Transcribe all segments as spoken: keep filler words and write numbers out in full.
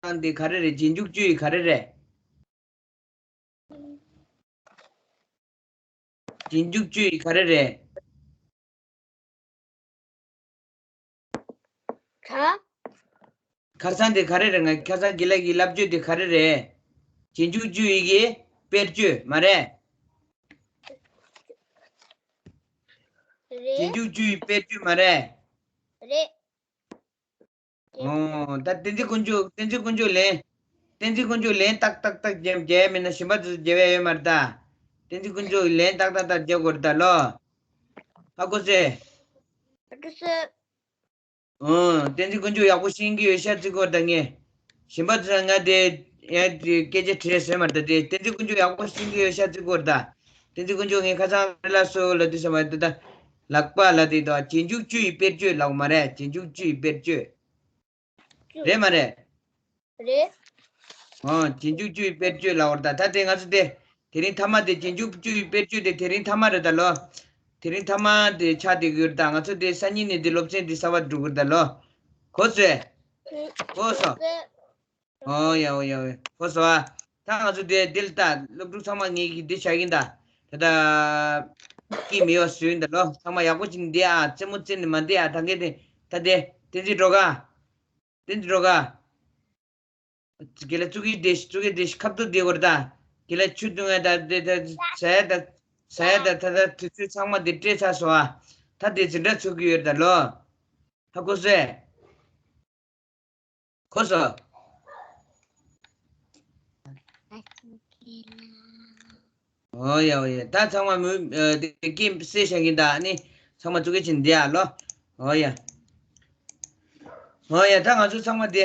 སང་དེ་ག་རེ་རེད། རྗེས་འཇུག་བཅུ་ཡི་ག་རེ་རེད། རྗེས་འཇུག་བཅུ་ཡི་ག་རེ་རེད། ག་ཁ་སང་དེ་ག་རེ་རེད། ང་ཁ་སང་དགེ་ལགས་ཀྱི་ལབ་བརྗོད་དེ་ག་རེ་རེད། རྗེས་འཇུག་བཅུ་ཡི་གི་དཔེར་བརྗོད་མ་རེད། རེད། རྗེས་འཇུག་བཅུ་ཡི་དཔེར་བརྗོད་མ་རེད། རེད། ཨོ། ད་བསྟན་འཛིན་དཀོན་མཆོག་བསྟན་འཛིན་དཀོན་མཆོག་ལན། བསྟན་འཛིན་དཀོན་མཆོག་ལན་ཏག་ཏག་ཏག་རྒྱབ་རྒྱབ་མེད་ན་གཞན་པ་ཚོ་རྒྱབ་ཡ་ཡོད་མ་རེད་ད། བསྟན་འཛིན་དཀོན་མཆོག་ལན་ཏག་ཏག་ཏག་རྒྱབ་དགོས་རེད་ད་ལོ། ཧ་གོ་སོང་། ཧ་གོ་སོང་། ཨོ། བསྟན་འཛིན་དཀོན་མཆོག་ཡག་པོ་ཤེས་ཀྱི་ཡོད་ཤག་བརྩི་དགོས་རེད་ད་ངས། གཞན་པ་ཚོ་ང་དེ་ཡ་དེ་སྐད་ཆ་དྲིས་ཟེར་མ་རེད་ད། དེ་བསྟན་འཛིན་དཀོན་མཆོག་ཡག་པོ་ཤེས་ཀྱི་ཡོད་ཤག་བརྩི་དགོས་རེད་ད། བསྟན་འཛིན་དཀོན་མཆོག་ངས་ཁ་སང་རེ་ལ་སོ་ལ་དུས་ཙམ་པ་དེ་ད། ལག་པ་ལ་དེ་ད་རྗེས་འཇུག་བཅུ་ཡི་དཔེར་བརྗོད་ལབ་མ་རེད། རྗེས་འཇུག་བཅུ་ཡི་དཔེར་བརྗོད། རེད་མ་རེད། རེད། ཨོ། རྗེས་འཇུག་བཅུ་ཡི་དཔེར་བརྗོད་ལབ་པ་རེད་ད། ད་དེ་ང་ཚོ་དེ་དེ་རིང་མཐའ་མ་དེ་རྗེས་འཇུག་བཅུ་ཡི་དཔེར་བརྗོད་དེ་དེ་རིང་མཐའ་མ་རེད་ད་ལོ། དེ་རིང་མཐའ་མ་དེ་ཆགས་བསྡད་ཀྱི་ཡོད་རེད་ད། ང་ཚོ་དེ་སང་ཉིན་ནས་དེ་སློབ་ཚན་དེ་གསར་པ་འགྲོ་གི་རེད་ད་ལོ། གོ་སོང་། གོ་སོང་། ཨོ་ཡ་ཨོ་ཡ་ཨོ་ཡ། གོ་སོང་ཨ། ད་ང་ཚོ་དེ་འདི་ལ་ལྟ། སློབ་ཕྲུག་ཚང་མ་ངེད་ཀྱིས་འདི་བྱ་གིན་ད། ད་ལྟ་སྐྱིད་མེད་པ་བཟོས་ཡིན་ད་ལོ། ཚང་མ་ཡག་པོ་བྱས་ནས་བསྡད་ཨ། རྩེད་མོ་རྩེ་ནས་མ་བསྡད་ཨ། ད་གིན་དེ་ད་དེ་བསྟན་འཛིན་སྒྲོལ་དཀར། བསྟན་འཛིན་སྒྲོལ་དཀར། དགེ་ལགས་ཙུ་གུ་བསྡད་ཤིག་ཙུ་གུ་བསྡད་ཤིག་ཁ་ཐུག་བསྡད་དགོས་རེད་ད། དགེ་ལགས་ཆུ་བཏུང་ཡ་ད་དེ་ད་ཟ་ཡ་ད་ཟ་ཡ་ད་ད་ད་དུས་ཚོད་ཚང་མ་དེ་སྤྲད་ཚར་སོང་ཨ། ད་དེ་འཛིན་གྲྭ་ཚུགས་ཀྱི་ཡོད་རེད་ད་ལོ། ཧ་གོ་སོང་། གོ་སོང་། ཨོ་ཡ་ཨོ་ཡ། ད་ཚང་མ་མུ་ཨ་དེ་སྐད་གསལ་བཤད་ཀྱིན་ད་ནི་ཚང་མ་ཙུ་གུ་བྱས་ནས་བསྡད་ཨ་ལོ། ཨོ་ཡ། ཨོ་ཡ། ད་ང་ཚོ་ཚང་མ་དེ་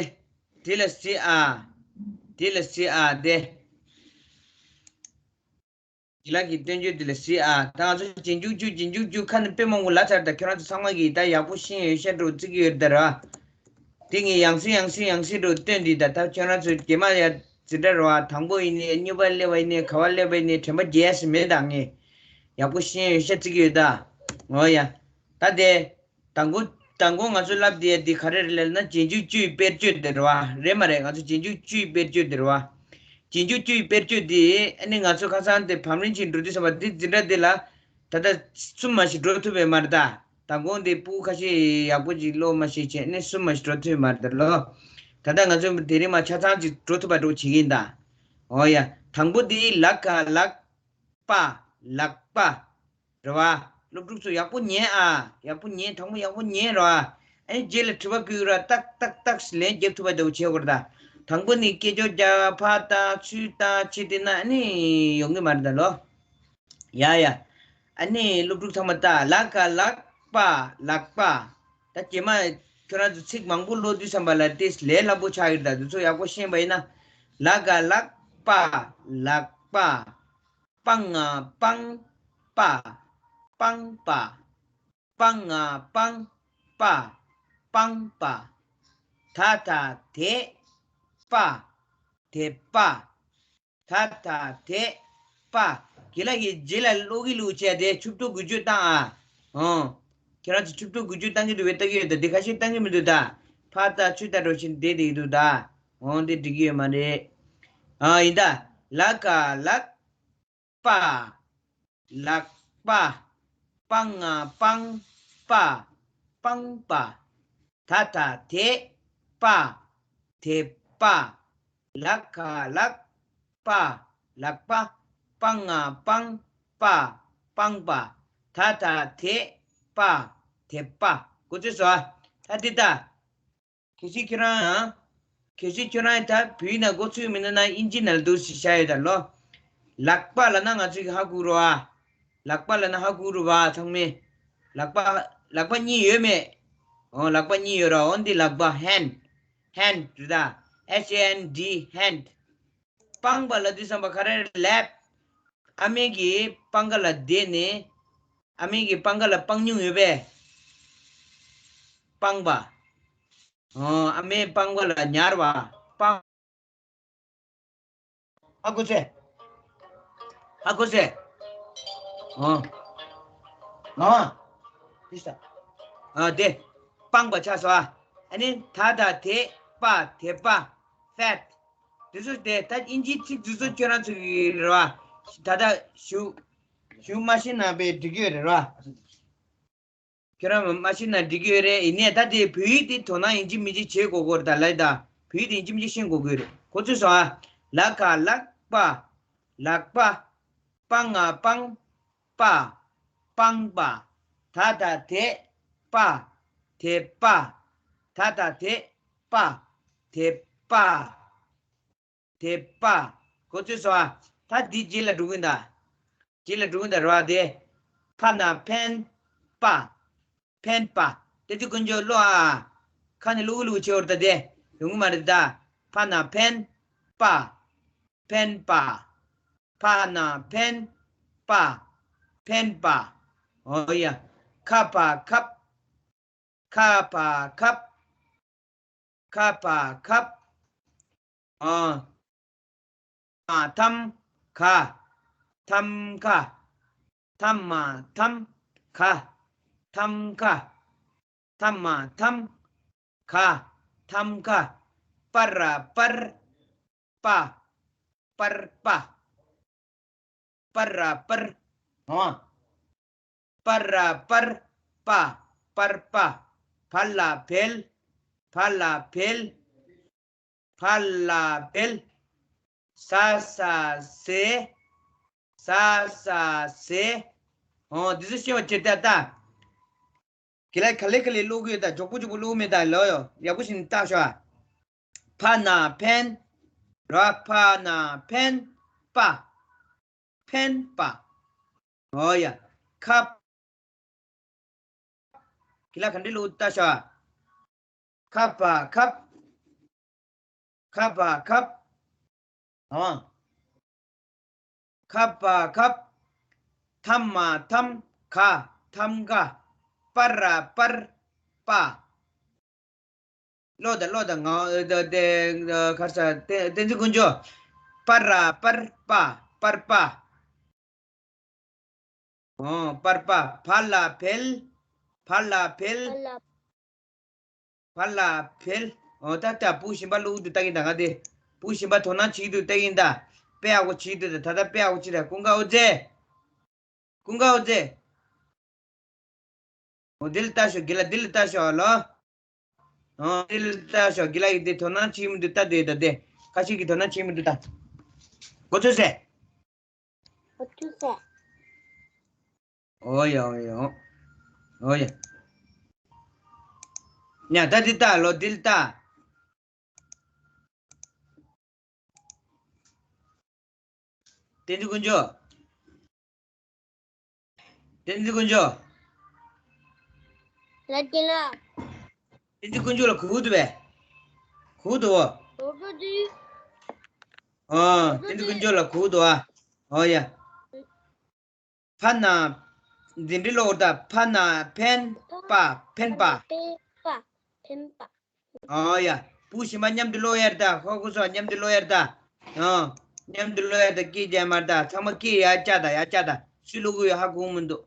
དེ་ལ་གཟིགས་ཨ། དེ་ལ་གཟིགས་ཨ་དེ། དགེ་ལགས་ཀྱི་བསྟན་བཅོས་དེ་ལ་གཟིགས་ཨ། ད་ང་ཚོ་རྗེས་འཇུག་བཅུ་རྗེས་འཇུག་བཅུ་ཁ་ནས་དཔེ་མང་པོ་ལབ་ཚར། ད་ཁྱོད་རང་ཚོ་ཚང་མ་གིས་ད་ཡག་པོ་ཤེས་ཡོད་ཤག་འགྲོ་བརྩི་གི་ཡོད་ད་ར། དེ་ངས་ཡང་སེ་ཡང་སེ་ཡང་སེ་འགྲོ་སྟོན་དེ་ད་ད་ཁྱོད་རང་ཚོ་རྗེས་མ་ཡ་འཛིན་གྲྭ་ར་བ་དང་པོ་ཡིན་ནའི་གཉིས་པ་སླེབས་པ་ཡིན་ནའི་ག་བ་སླེབས་པ་ཡིན་ནའི་དྲན་པ་བརྗེད་ཡ་ཞིག་མེད་ད། ངས་ཡག་པོ་ཤེས་ཡོད་ཤག་བརྩི་གི་ཡོད་ད། འོ་ཡ། ད་དེ། དང་པོ་དང་པོ་ང་ཚོ་ལབ་དེ་འདི་ག་རེ་རེད་ལབ་ན་རྗེས་འཇུག་བཅུ་ཡི་དཔེར་བརྗོད་དེ་རེད་བ། རེད་མ་རེད། ང་ཚོ་རྗེས་འཇུག་བཅུ་ཡི་དཔེར་བརྗོད་དེ་རེད་བ། རྗེས་འཇུག་བཅུ་ཡི་དཔེར་བརྗོད་དེ་ཨ་ནི་ང་ཚོ་ཁ་སང་དེ་བམ་རིམ་ཅིག་འགྲོ་དུས་ཙམ་པ་འདི་འཛིན་གྲྭ་འདི་ལ་ད་ལྟ་གསུམ་མ་ཞིག་འགྲོ་ཐུབ་པའི་མ་རེད་ད། དང་པོ་འདི་སྤུ་གུ་ཁ་ཤས་ཡག་པོ་ཅིག་ཀློག་མ་ཤེས་བྱས་ཨ་ནི་གསུམ་མ་ཞིག་འགྲོ་ཐུབ་པའི་མ་རེད་ད་ལོ། ད་ལྟ་ང་ཚོ་དེ་རིང་མ་ཆ་ཚང་ཅིག་འགྲོ་ཐུབ་པ་འགྲོ་བྱེད་ཀྱི་ཡིན་ད། འོ་ཡ། དང་པོ་འདི་ལ་ཀ་ལག་པ། ལག་པ། རེད་བ། སློབ་ཕྲུག་ཚོ་ཡག་པོ་ཉན་ཨ། ཡག་པོ་ཉན། དང་པོ་ཡག་པོ་ཉན་རེད་བ། ཨ་ནི་རྗེས་ལ་དྲི་བ་བཀོད་ར་ཏག་ཏག་ཏག་ལན་རྒྱབ་ཐུབ་པ་འདྲ་བོ་བྱེད་དགོས་རེད་ད། དང་པོ་ནི་སྐད་ཅོར་རྒྱག་ཕར་ལྟ་ཚུར་ལྟ་བྱེད་བསྡད་ན་ཨ་ནི་ཡོང་གི་མ་རེད་ད་ལོ། ཡ་ཡ། ཨ་ནི་སློབ་ཕྲུག་ཚང་མ་ལྟ། ལ་ཀ་ལག་པ། ལག་པ། ད་རྗེས་མ་ཁྱོད་རང་ཚོ་ཚིག་མང་པོ་ཀློག་དུས་ཙམ་པ་ལ་དེ་ལས་སླ་པོ་ཆགས་ཡོད་ད། འདི་ཚོ་ཡག་པོ་ཤེས་པ་ཡིན་ན། ལ་ཀ་ལག་པ། ལག་པ། པ་ང་པང་པ། པང་པ། པ་ང་པང་པ། པང་པ། ད་ད་དེ་པ། དེ་པ། ད་ད་དེ་པ། དགེ་ལགས་ཀྱིས་རྗེས་ལ་ཀློག་གི་ལུགས་བྱས་ཏེ་ཆུབ་ཏོ་འགུལ་སྐྱོད་བཏང་ཨ། ཨོ། ཁྱེད་རང་ཚོ་ཆུབ་ཏོ་འགུལ་སྐྱོད་བཏང་གི་འདུག་བས་ལྟ་གི་ཡོད་ད། དེ་ཁ་ཤས་བཏང་གི་མི་འདུག་ད། ཕར་ལྟ་ཚུར་ལྟ་འགྲོ་བཞིན་བསྡད་བསྡད་ཀྱི་འདུག་ད། འོང་དེ་འགྲིག་གི་ཡོད་མ་རེད། ཨ་ཡིན་ད། ལ་ཀ་ལག་པ། ལག་པ། པ་ང་པང་པ། པང་པ། ད་ད་དེ་པ། དེ་པ། ལ་ཀ་ལག་པ། ལག་པ། པ་ང་པང་པ། པང་པ། ད་ད་དེ་པ། དེ་པ། གོ་ཚོད་སོང་ཨ། ད་འདི་ལྟ། གལ་སྲིད་ཁྱོད་རང་། གལ་སྲིད་ཁྱོད་རང་ད་བོད་ཡིག་ནང་འགོ་ཚུགས་མེད་ན་ན་ཨིན་ཇི་ནང་ལ་འདུག་ཟེར་བཞག་ཡོད་ད་ལོ། ལག་པ་ལབ་ན་ང་ཚོས་ཧ་གོ་རོ་ཨ། ལག་པ་ལབ་ན་ཧ་གོ་རོ་བ་ཚང་མས། ལག་པ། ལག་པ་གཉིས་ཡོད་མེད། འོ་ལག་པ་གཉིས་ཡོད་ར། འོ་འདི་ལག་པ་ཧན། ཧན་རེད་ད། H A N D hand། པང་པ་ལབ་དུས་ཙམ་པ་ག་རེ་རེད་ལབ། ཨ་མའི་གི་པང་ཁ་ལ་བསྡད་ནས། ཨ་མའི་གི་པང་ཁ་ལ་པང་སྙུང་ཡོད་པས། པང་པ། ཨོ། ཨ་མའི་པང་ཁ་ལ་ཉར་བ། པང་། ཧ་གོ་སོང་། ཧ་གོ་སོང་། ཨོ། ཨོ། ཨ་དེ། པང་པ་ཆགས་སོང་ཨ། ཨ་ནི་ད་ད་དེ་པ་དེ་པ། fat། དེ་ཚོ་དེ་ད་དབྱིན་ཇིའི་ཚིག་དེ་ཚོ་ཁྱོད་རང་ཚོ་གི་རེད་བ། ད་ལྟ་ཞུ་ཞུ་མ་ཤེས་ན་པའི་འགྲིག་གི་རེད་བ། ཁྱོད་རང་མ་ཤེས་ན་འགྲིག་གི་རེད། ཡིན་ནའི་ད་དེ་བོད་ཡིག་དེ་དོ་སྣང་ཡིན་གཅིག་མིན་གཅིག་བྱེད་དགོས་ཀྱི་རེད། ད་ལབ་ད་བོད་ཡིག་དེ་ཡིན་གཅིག་མིན་གཅིག་ཤེས་དགོས་ཀྱི་རེད། ཁོ་ཚོས་སོང་ཨ། ལ་ག་ལག་པ། ལག་པ། པ་ང་པང་། པ། པང་པ། ད་ད་དེ། པ། དེ་པ། ད་ད་དེ། པ། དེ་པ། དེ་པ། ཁོ་ཚོས་སོང་ཨ། ད་འདི་རྗེས་ལ་འགྲོ་གི་ཡིན་ད། རྗེས་ལ་འགྲོ་གི་ཡིན་ད་རེད་བ་དེ། ཕ་ན་ཕན། པ། ཕན་པ། དེ་ཚོ་དཀོན་མཆོག་ཀློག་ཨ། ཁ་ནས་ཀློག་ཀློག་བྱེད་འོར་ད་དེ། ཡོང་གི་མ་རེད་ད། ཕ་ན་ཕན། པ། ཕན་པ། ཕ་ན་ཕན། པ། ཕན་པ། ཨོ་ཡ། ཁ་ཕ་ཁབ། ཁ་ཕ་ཁབ། ཁ་ཕ་ཁབ། ཨ། མ་ཐམ། ཁ། ཐམ་ཁ། ཐ་མ་ཐམ། ཁ། ཐམ་ཁ། ཐ་མ་ཐམ། ཁ། ཐམ་ཁ། པ་ར་པར། པ། པར་པ། པ་ར་པར། ཨ། པ་ར་པར། པ། པར་པ། བ་ལ་བལ། བ་ལ་བལ། བ་ལ་བལ། ཟ་ས་ཟས། ཟ་ས་ཟས། ཨོ་འདི་ཚོ་ཤེས་པ་བྱེད་ད་ལྟ། གི་ལ་ག་ལེ་ག་ལེ་ཀློག་གི་ཡོད་ད། མགྱོགས་པོ་མགྱོགས་པོ་ཀློག་མེད་ད་ལོ། ཡོ་ཡག་པོ་ཞིག་ནས་ལྟ་ཤོག་ཨ། ཕ་ན་ཕན། ར་ཕ་ན་ཕན། པ། ཕན་པ། ཨོ་ཡ། ཁ། གི་ལ་ག་འདྲི་ལོ་ལྟ་ཤོག་ཨ། ཁ་ཕ་ཁབ། ཁ་ཕ་ཁབ། ཨ། ཁ་ཕ་ཁབ། ཐ་མ་ཐམ། ཁ། ཐམ་ཁ། པ་ར་པར། པ། ཀློག་ད་ཀློག་ད། ང་དེ་དེ་ག་རེ་ཟ། བསྟན་འཛིན་དཀོན་མཆོག་པ་ར་པར། པ། པར་པ། ཨོ། པར་པ། བ་ལ་བལ། བ་ལ་བལ། བ་ལ་བལ། ཨོ། ད་ལྟ་བུ་གཞན་པ་ཀློག་དུས་ལྟ་གིན་ད། ང་དེ་བུ་གཞན་པ་དོ་སྣང་བྱེད་དུས་ལྟ་གིན་ད། དཔེ་ཡག་པོ་བྱེད་དུས་ད། ད་ལྟ་དཔེ་ཡག་པོ་བྱེད་ད། ཀུན་དགའ་འོད་ཟེར། ཀུན་དགའ་འོད་ཟེར། ཨོ། འདི་ལ་ལྟ་ཤོག་གི་ལ། འདི་ལ་ལྟ་ཤོག་ལོ། ཨོ། འདི་ལ་ལྟ་ཤོག་གི་ལ། ཡིན་དེ་དོ་སྣང་བྱེད་མི་འདུག་ད། དེ་ད་དེ་ཁ་ཤས་ཀྱིས་དོ་སྣང་བྱེད་མི་འདུག་ད། གོ་ཚོད་ཟེར། ཨོ་ཡ་ཨོ་ཡ་ཨོ་ཡ། ཉ་ད་འདི་ལྟ་ལོ། འདི་ལ་ལྟ། བསྟན་འཛིན་དཀོན་མཆོག་བསྟན་འཛིན་དཀོན་མཆོག་ལ་དེ་ལ། བསྟན་འཛིན་དཀོན་མཆོག་ལ་གུག་འདུག་པས། གུག་འདུག་ཨོ། གུག་འདུག་དུས། ཨོ། བསྟན་འཛིན་དཀོན་མཆོག་ལ་གུག་འདུག་ཨ། ཨོ་ཡ། ཕ་ན། འདི་འདྲི་ཀློག་ད། ཕ་ན་ཕན། པ། ཕན་པ། ཕན་པ། ཕན་པ། ཨོ་ཡ། བུ་གཞན་པ་མཉམ་དུ་ཀློག་ཡར་ད། ཧོ། ཁོ་ཚོ་མཉམ་དུ་ཀློག་ཡར་ད། ཨོ། མཉམ་དུ་ཀློག་ཡར་ད། སྐད་རྒྱག་མར་ད། ཚང་མ་སྐད་ཡར་བཀྱག་ད། ཡར་བཀྱག་ད། སུས་ཀློག་གི་ཡོད་ཧ་གོ་མི་འདུག་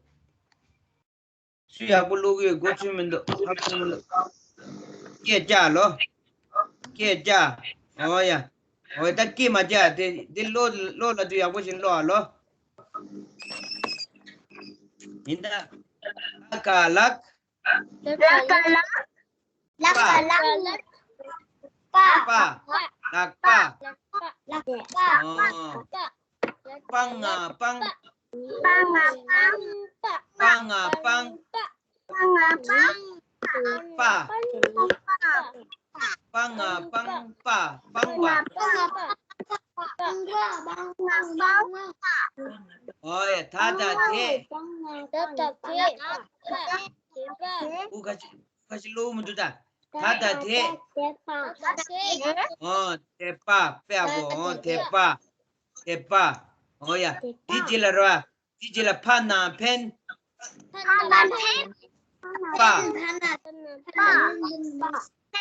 སུས་ཡག་པོ་ཀློག་གི་ཡོད་གོ་ཚོད་མི་འདུག་ཧ་གོ་མི་འདུག་སྐད་བཀྱག་ལོ། སྐད་བཀྱག་ཨོ་ཡ། ཨོ་ཡ། ད་སྐད་མ་བཀྱག་དེ་དེ་ཀློག་ཀློག་ལ་དུས་ཡག་པོ་ཞིག་ཀློག་ཨ་ལོ། ཡིན་ད། ལ་ག་ལག་ལ་ག་ལག་ལ་ག་ལག་པ། པ། ལག་པ། ལག་པ། ཨོ། པ་ང་པང་། པ་ང་པང་། པ་ང་པང་། པ་ང་པང་། པ། པ་ང་པང་། པ། པང་པ། ཨོ་ཡ། ད་ད་དེ། ད་ད་དེ། ཨུ་ཁ་ཤི་ཁ་ཤི་ཀློག་མི་འདུག་ད། ད་ད་དེ། ཨོ་དེ་པ། པེ་ཨ་གོ། ཨོ་དེ་པ། དེ་པ། ཨོ་ཡ། དེ་རྗེས་ལ་ར། དེ་རྗེས་ལ་ཕ་ན་ཕན། ཕ་ན་ཕན། པ།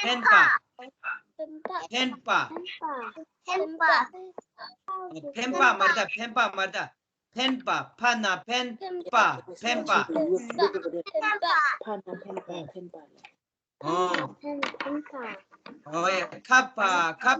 ཕན་པ། ཕན་པ། ཕན་པ། ཕན་པ། ཕན་པ་མ་རེད་ད། ཕན་པ་མ་རེད་ད། ཕན་པ། ཕ་ན་ཕན། པ། ཕན་པ། ཕ་ན་ཕན་པ། ཕན་པ། ཨོ། ཨོ་ཡ། ཁ་ཕ་ཁབ།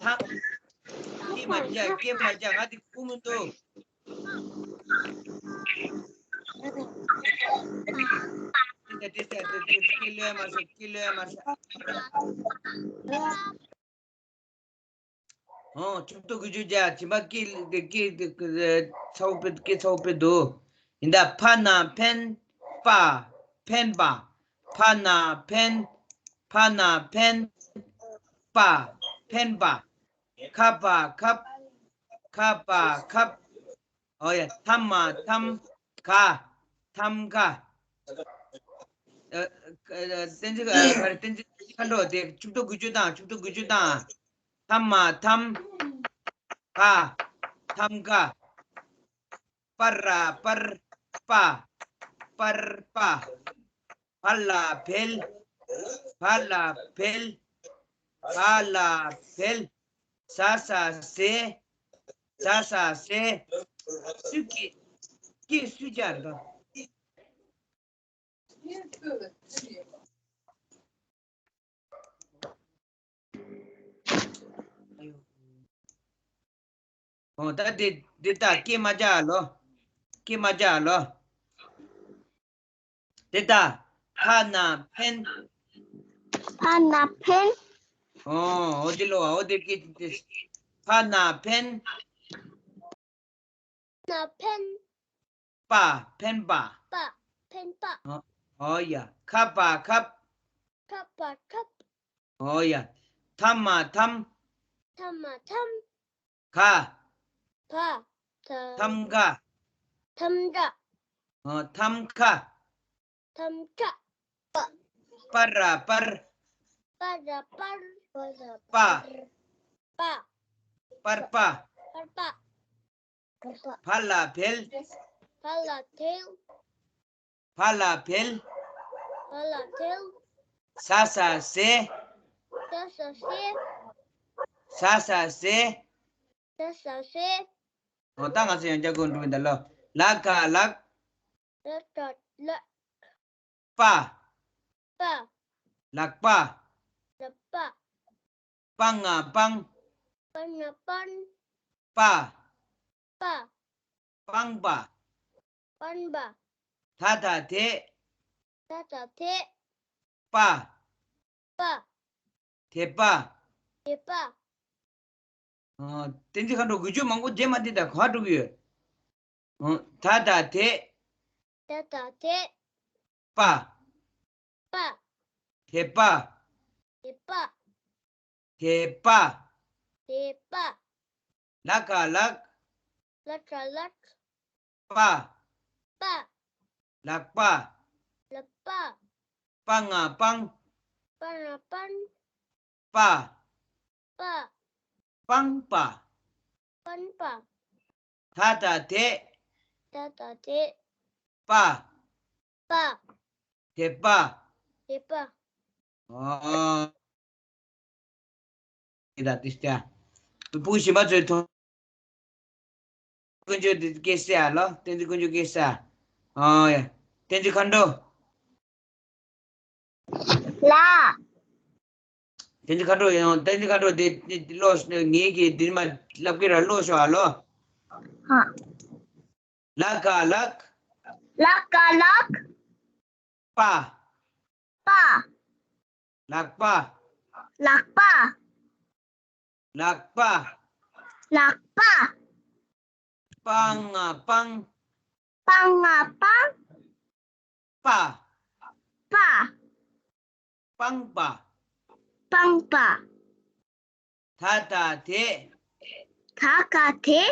ཐམ། ཀྱེ་མ་བྱ། ཀྱེ་མ་བྱ། ང་དེ་ཁུག་མི་འདུག་ཀྱེ་ལོས་མ་ཟེར། ཀྱེ་ལོས་མ་ཟེར། ཨོ། ཆུ་ཚོད་དགུ་བཅུ་བརྒྱད། བྱིས་པ་ཀྱེ། ཀྱེ་ཚ་བོ་དཔེ། ཀྱེ་ཚ་བོ་དཔེ་འདུག་ཡིན་ད། ཕ་ན་ཕན། པ། ཕན་པ། ཕ་ན་ཕན། ཕ་ན་ཕན། པ། ཕན་པ། ཁ་པ་ཁབ། ཁ་པ་ཁབ། ཨོ་ཡ། ཐ་མ་ཐམ། ག་ཐམ་ག་ཨ། ཨ། བསྟན་འཛིན། ཨ། ག་རེ། བསྟན་འཛིན་མཁའ་འགྲོ་དེ་ཆུ་ཚོད་དགུ་བཅུ་བཏང་། ཆུ་ཚོད་དགུ་བཅུ་བཏང་། ཐ་མ་ཐམ། ག་ཐམ་ག་པ་ར་པར། པ། པར་པ། བ་ལ་བལ། བ་ལ་བལ། བ་ལ་བལ། ཟ་ཟ་ཟས། ཟ་ཟ་ཟས། སུ་སྐྱེ། སྐྱེ་སུ་སྦྱར་དོ། ཨོ། ད་དེ་དེ་ད་ཀྱེ་མ་བྱ་ལོ། ཀྱེ་མ་བྱ་ལོ། དེ་ད། ཕ་ན་ཕན། ཕ་ན་ཕན། ཨོ། འོ་དེ་ལོ། འོ་དེ་ཀྱེ་དེ། ཕ་ན་ཕན། ན་ཕན། པ། ཕན་པ། པ། ཕན་པ། ཨོ། ཨོ་ཡ། ཁ་པ་ཁབ། ཁ་པ་ཁབ། ཨོ་ཡ། ཐ་མ་ཐམ། ཐ་མ་ཐམ། ག་ཐམ་ག་ཐམ་ག་ཨོ། ཐམ་ཁ། ཐམ་ཁ། པ། པ་ར་པར། པ་ར་པར། པ། པ། པར་པ། པར་པ། བ་ལ་བལ། བ་ལ་བལ། བ་ལ་བལ། བ་ལ་བལ། ཟ་ཟ་ཟས། ཟ་ཟ་ཟས། ཟ་ཟ་ཟས། ཟ་ཟ་ཟས། འོ། ད་ང་ཚོ་ཡང་བསྐྱར་འགྲོ་ཡིན་ད་ལོ། ལ་ག་ལག་པ། པ། ལག་པ། ལག་པ། པ་ང་པང་། པ་ང་པང་། པ། པ། པང་པ། པང་པ། ད་ད་དད། ད་ད་དད། པ། པ། དད་པ། དད་པ། ཨ། བསྟན་འཛིན་མཁའ་འགྲོ། འགུལ་སྐྱོད་མང་པོ་རྗེས་མ་འདི་དང་ག་འགྲོ་གི་ཡོད། ཨ། ད་ད་དད། ད་ད་དད། པ། པ། དད་པ། དད་པ། དད་པ། དད་པ། ལ་ག་ལག་ལ་ག་ལག་པ། པ། ལག་པ། ལག་པ། པ་ང་པང་། པ་ང་པང་། པ། པ། པང་པ། པང་པ། ད་ད་དད། ད་ད་དད། པ། པ། དད་པ། དད་པ། ཨོ། ད་དེ་ལྟ། བུ་གཞན་པ་ཚོའི་ཐོག་ཀུན་སྤྱོད་དེ་སྐད་ཟེར་ཨ་ལོ། བསྟན་འཛིན་ཀུན་སྤྱོད་སྐད་ཟེར། ཨོ་ཡ། བསྟན་འཛིན་མཁའ་འགྲོ། ལ། བསྟན་འཛིན་མཁའ་འགྲོ་ཡང་། བསྟན་འཛིན་མཁའ་འགྲོ་དེ་ཀློག་ངེད་ཀྱིས་འདིར་མ་ལབ་ཀྱི་ར། ཀློག་ཤོག་ཨ་ལོ། ཧ། ལ་ག་ལག་ལ་ག་ལག་པ། པ། ལག་པ། ལག་པ། ལག་པ། ལག་པ། པ་ང་པང་། པ་ང་པང་། པ། པ། པང་པ། པང་པ། ད་ད་དད། ད་ག་དད།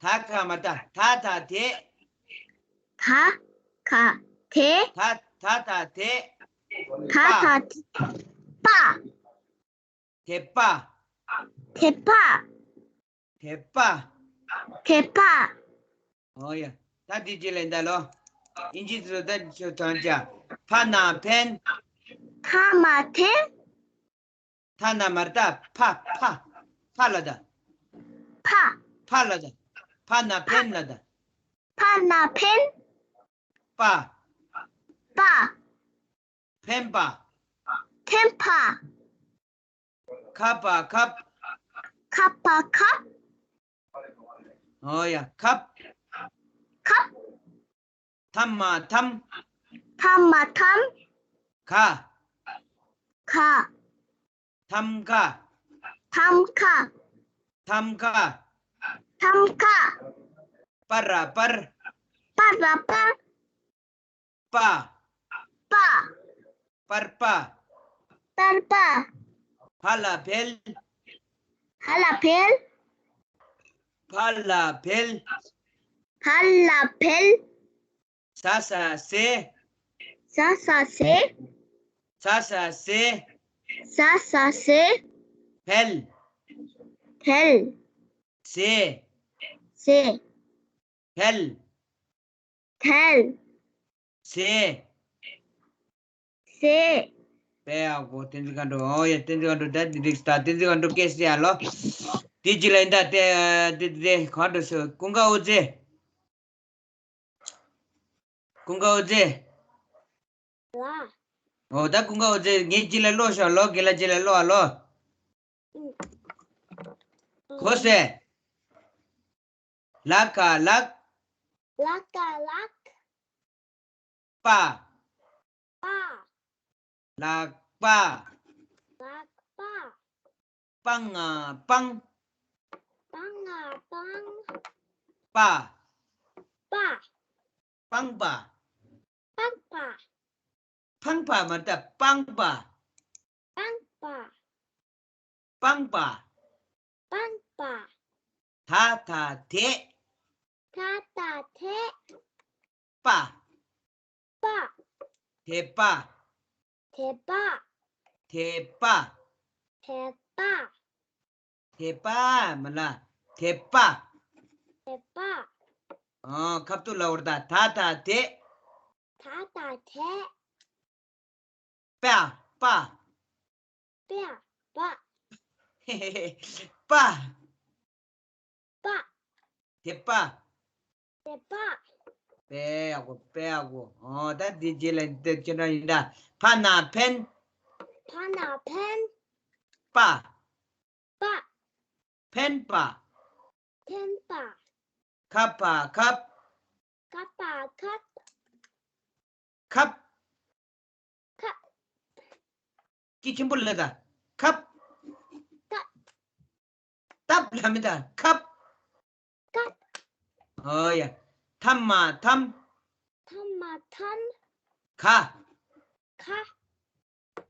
ད་ག་མ་ད། ད་ད་དད། ད་ག་དད། ད་ད་དད། ད་ད་དད། པ། དད་པ། དད་པ། དད་པ། དད་པ། ཨོ་ཡ། ད་འདི་རྗེས་ལ་ཡིན་ད་ལོ། ཨིན་ཇི་དེ་ཚོ་ད་ཚོ་དྲང་བྱ། ཕ་ན་ཕན། ཕ་མ་ཕན། ཐ་ན་མར་ད། ཕ། ཕ། ཕ་ལ་ད། ཕ། ཕ་ལ་ད། ཕ་ན་འཕེན་ལ་ད། ཕ་ན་འཕེན། པ། པ། འཕེན་པ། འཕེན་པ། ཁ་པ་ཁབ། ཁ་པ་ཁབ། ཨོ་ཡ། ཁབ། ཁབ། ཐ་མ་ཐམ། ཐ་མ་ཐམ། ཁ། ཁ། ཐམ་ཁ། ཐམ་ཁ། ཐམ་ཁ། ཐམ་ཁ། པ་ར་པར། པ་ར་པར། པ། པ། པར་པ། པར་པ། ཕ་ལ་འཕེལ། ཕ་ལ་འཕེལ། ཕ་ལ་འཕེལ། ཕ་ལ་འཕེལ། ས་ས་སེ། ས་ས་སེ། ས་ས་སེ། ས་ས་སེ། འཕེལ། འཕེལ། ཟེ། ཟེ། འཕེལ། འཕེལ། ཟེ། ཟེ། དཔེ་ཡག་པོ། བསྟན་འཛིན་མཁའ་འགྲོ། ཨོ་ཡ། བསྟན་འཛིན་མཁའ་འགྲོ། ད་འདི་རིགས་ད་བསྟན་འཛིན་མཁའ་འགྲོ་སྐད་ཟེར་ཡ་ལོ། དེ་ཅི་ལ་ཡིན་ད། དེ་དེ་དེ་ག་འགྲོ་སོ། ཀུན་དགའ་འོད་ཟེར། ཀུན་དགའ་འོད་ཟེར། ལ། ཨོ་ད་ཀུན་དགའ་འོད་ཟེར། ངས་ཅི་ལ་ཀློག་ཤོག་ལོ། རྒན་ལགས་ཅི་ལ་ཀློག་ཨ་ལོ། ཨུ། གོ་སོང་། ལ་ཀ་ལག། ལ་ཀ་ལག། པ། པ། ལག་པ། ལག་པ། པ་ང་པང་། པ་ང་པང་། པ། པ། པང་པ། པང་པ། ཕང་པ་མ་རེད་ད། པང་པ། པང་པ། པང་པ། པང་པ། ཐ་ཐ་ཐེ། ཐ་ཐ་ཐེ། པ། པ། ཐེ་པ། ཐེ་པ། ཐེ་པ། ཐེ་པ། ཐེ་པ་མ་ལ། ཐེ་པ། ཐེ་པ། ཨ། ཁབ་ཏུ་ལ་འོར་ད། ཐ་ཐ་ཐེ། ཐ་ཐ་ཐེ། པ། པ། པ། པ། པ། པ། ཐེ་པ། ཐེ་པ། དཔེ་ཡག་པོ། དཔེ་ཡག་པོ། ཨོ་ད་འདི་རྗེས་ལ་འདི་ཅི་འདྲ་ཡིན་ད། ཕ་ན་འཕེན། ཕ་ན་འཕེན། པ། པ། འཕེན་པ། འཕེན་པ། ཁ་པ་ཁབ། ཁ་པ་ཁབ། ཁབ། ཁབ། སྐད་ཆེན་པོ་ལབ་ད། ཁབ། ཁབ། ཏབ་ལབ་མི་ད། ཁབ། ཁབ། ཨོ་ཡ། ཐ་མ་ཐམ། ཐ་མ་ཐམ། ཁ། ཁ།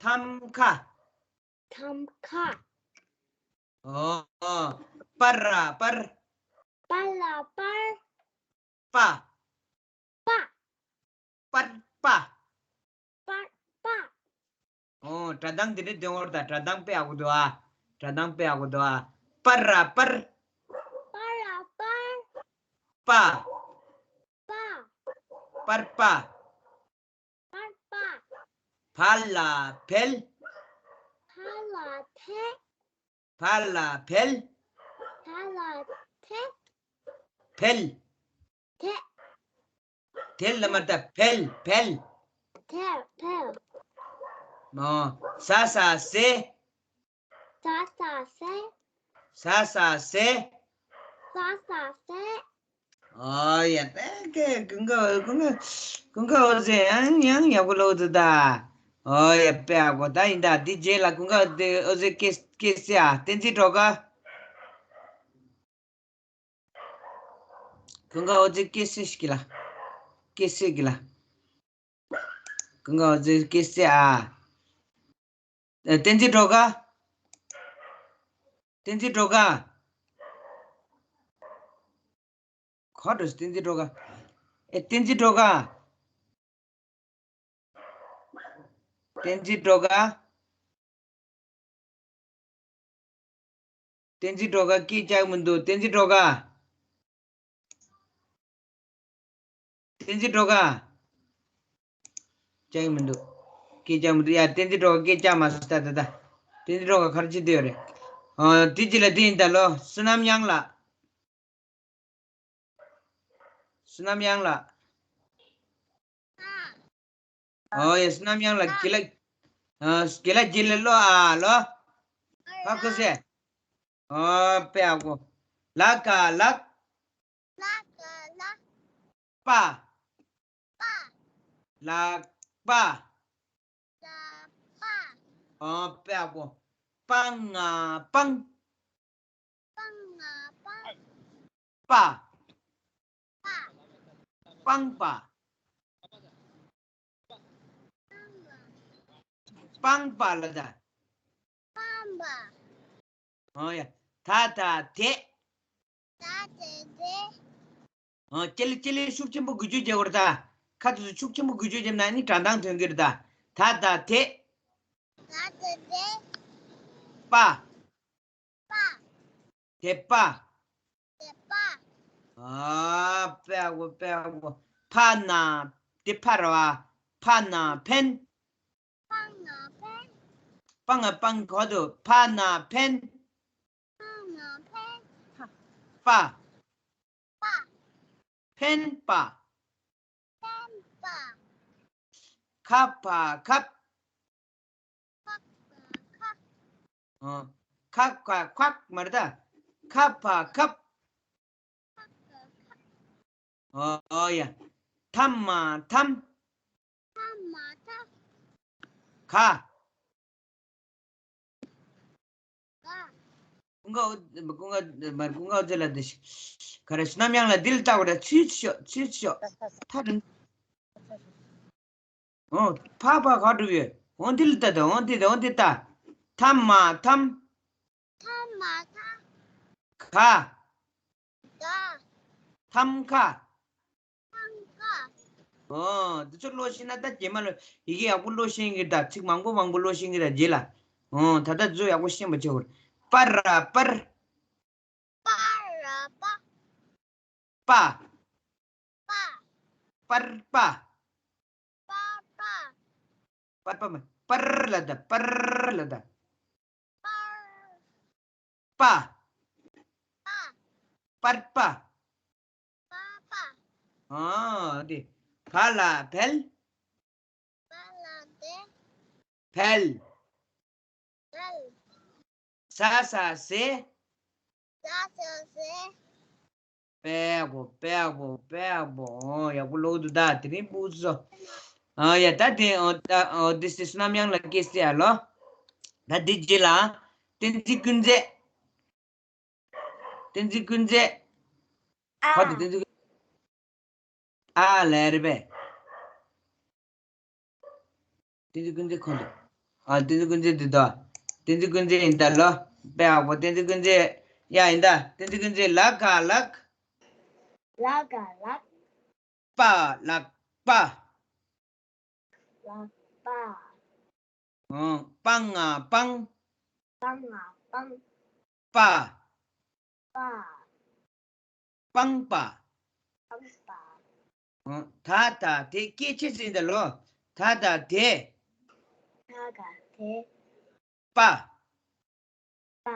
ཐམ་ཁ། ཐམ་ཁ། ཨོ། པ་ར་པར། པ་ར་པར། པ། པ། པར་པ། པར་པ། ཨོ། སྒྲ་གདངས་འདི་འདྲ་འདོན་འོར་ད། སྒྲ་གདངས་དཔེ་ཡག་པོ་འདུག་ཨ། སྒྲ་གདངས་དཔེ་ཡག་པོ་འདུག་ཨ། པ་ར་པར། པ་ར་པར། པ། པ། པར་པ། པར་པ། ཕ་ལ་འཕེལ། ཕ་ལ་འཕེལ། ཕ་ལ་འཕེལ། ཕ་ལ་འཕེལ། འཕེལ། འཕེལ། འཕེལ་ལ་མ་ད། འཕེལ། འཕེལ། འཕེལ། འཕེལ། མོ། ས་ས་སེ། ས་ས་སེ། ས་ས་སེ། ས་ས་སེ། ཨོ་ཡ། ད་ཀུན་དགའ། ཀུན་དགའ། ཀུན་དགའ་འོད་ཟེར་ཡང་ཡང་ཡག་པོ་ལོ་འདུག་ད། ཨོ་ཡ། དཔེ་ཡག་པོ་ད་ཡིན་ད། འདི་རྗེས་ལ་ཀུན་དགའ་འོད་ཟེར་སྐད་སྐད་ཟེར་ཨ། བསྟན་འཛིན་སྒྲོལ་དཀར། ཀུན་དགའ་འོད་ཟེར་སྐད་ཟེར་ཞིག་གི་ལ། སྐད་ཟེར་གི་ལ། ཀུན་དགའ་འོད་ཟེར་སྐད་ཟེར་ཨ། ཨ། བསྟན་འཛིན་སྒྲོལ་དཀར། བསྟན་འཛིན་སྒྲོལ་དཀར། ག་འགྲོ། བསྟན་འཛིན་སྒྲོལ་དཀར། ཨེ། བསྟན་འཛིན་སྒྲོལ་དཀར། བསྟན་འཛིན་སྒྲོལ་དཀར། བསྟན་འཛིན་སྒྲོལ་དཀར་སྐད་རྒྱག་མི་འདུག། བསྟན་འཛིན་སྒྲོལ་དཀར། བསྟན་འཛིན་སྒྲོལ་དཀར། རྒྱག་མི་འདུག། སྐད་རྒྱག་མི་འདུག། ཡ། བསྟན་འཛིན་སྒྲོལ་དཀར་སྐད་རྒྱག་མ་སོང་ད། ད་ད། བསྟན་འཛིན་སྒྲོལ་དཀར་ག་རེ་བྱེད་བསྡད་ཡོད་རེད། ཨ། དེ་ཅི་ལ་དེ་ཡིན་ད་ལོ། བསོད་ནམས་དབྱངས་ལགས། བསོད་ནམས་དབྱངས་ལགས། ཨོ་ཡ། བསོད་ནམས་དབྱངས་ལགས། དགེ་ལགས། ཨ། དགེ་ལགས་དགེ་ལགས་ལོ། ཨ་ལོ། ཧ་གོ་སོང་ངས། ཨོ་དཔེ་ཡག་པོ། ལ་ག་ལགས། ལ་ག་ལགས། པ། པ། ལག་པ། ལག་པ། ཨོ་དཔེ་ཡག་པོ། པ་ང་པང་། པ་ང་པང་། པ། པ། པང་པ། པང་པ་ལ་ད། པང་པ། ཨོ་ཡ། ད་ད་དེ། ད་དེ་དེ། ཨོ་ལྕེ་ལེ་ལྕེ་ལེ་ཤུགས་ཆེན་པོ་འགུལ་སྐྱོད་བྱེད་དགོས་རེད་ད། ཁ་དེ་ཚོ་ཤུགས་ཆེན་པོ་འགུལ་སྐྱོད་བྱས་ན་ནི་སྒྲ་གདངས་ཐོན་གྱི་རེད་ད། ད་ད་དེ། ད་དེ་དེ། པ། པ། དད་པ། དད་པ། ཨ། དཔེ་ཡག་པོ། དཔེ་ཡག་པོ། ཕ་ན། དེ་ཕ་རེད་པ། ཕ་ན་ཕན། ཕ་ན་ཕན། པ་ང་པང་གོ་དུ། ཕ་ན་ཕན། ཕ་ན་ཕན། པ། པ། ཕན་པ། ཕན་པ། ཁ་ཕ་ཁབ། ཁ་ཕ་ཁབ། ཨ། ཁ་ཁ་ཁག་མ་རེད་ད། ཁ་ཕ་ཁབ། ཁ་ཕ་ཁབ། ཨོ་ཡ། ཐ་མ་ཐམ། ཐ་མ་ཐམ། ག། ག། ཀུན་དགའ། ཀུན་དགའ། མར་ཀུན་དགའ་ཚེ་ལ་འདི་ཤི། ག་རེ། བསོད་ནམས་དབྱངས་ལགས། འདི་ལ་ལྟ་བ་ར་ཚུལ་ཤོག་ཚུལ་ཤོག་ཐ་རིང་། ཨོ། ཕ་ཕ་ག་འགྲུབ་ཡོད། འོ་འདི་ལ་ལྟ་ད། འོ་འདི་ད། འོ་འདི་ལྟ། ཐ་མ་ཐམ། ཐ་མ་ཐམ། ག། ག། ཐམ་ག། ཐམ་ག། ཨོ། འདི་ཚོ་ཀློག་ཤེས་ན་ད་རྗེས་མ་ལ་ཡི་གེ་ཡག་པོ་ཀློག་ཤེས་ཀྱི་རེད་ད། ཚིག་མང་པོ་མང་པོ་ཀློག་ཤེས་ཀྱི་རེད་ད་རྗེས་ལ། ཨོ། ད་ལྟ་འདི་ཚོ་ཡག་པོ་ཤེས་པ་བྱེད་དགོས། པ་ར་པར། པ་ར་པ། པ། པ། པར་པ། པར་པ། པར་པ་མ། པར་ལ་ད། པར་ལ་ད། པར། པ། པ། པར་པ། པར་པ། ཨ། འདི། བ་ལ་བལ། བ་ལ་བལ། བལ། བལ། ཟ་ས་ཟས། ཟ་ས་ཟས། དཔེ་ཡག་པོ། དཔེ་ཡག་པོ། དཔེ་ཡག་པོ། ཨོ། ཡག་པོ་ཀློག་འདུག་ད། དེ་རིང་སྤུ་གུ་ཚོ། ཨ་ཡ། ད་དེ། ཨོ། ད། ཨོ། འདི་སི་བསོད་ནམས་དབྱངས་ལགས་སྐད་ཟེར་ཡ་ལོ། ད་འདི་རྗེས་ལ། བསྟན་འཛིན་ཀུན་མཛེས། བསྟན་འཛིན་ཀུན་མཛེས། ཨ། ག་དེ་བསྟན་འཛིན་ཀུན། ཨ་ལས་རེད་པས། བསྟན་འཛིན་ཀུན་མཛེས་ཁོང་དུ། ཨ། བསྟན་འཛིན་ཀུན་མཛེས་འདི་དོ། བསྟན་འཛིན་ཀུན་མཛེས་ཡིན་ད་ལོ། དཔེ་ཡག་པོ། བསྟན་འཛིན་ཀུན་མཛེས། ཡ་ཡིན་ད། བསྟན་འཛིན་ཀུན་མཛེས། ལ་ག་ལགས། ལ་ག་ལགས། པ། ལག་པ། ལག་པ། ཨང་། པ་ང་པང་། པ་ང་པང་། པ། པ། པང་པ། པང་པ། ཨང་། ད་ད་དེ། སྐད་ཆེ་ཟིན་ད་ལོ། ད་ད་དེ། ད་ད་དེ། པ། པ།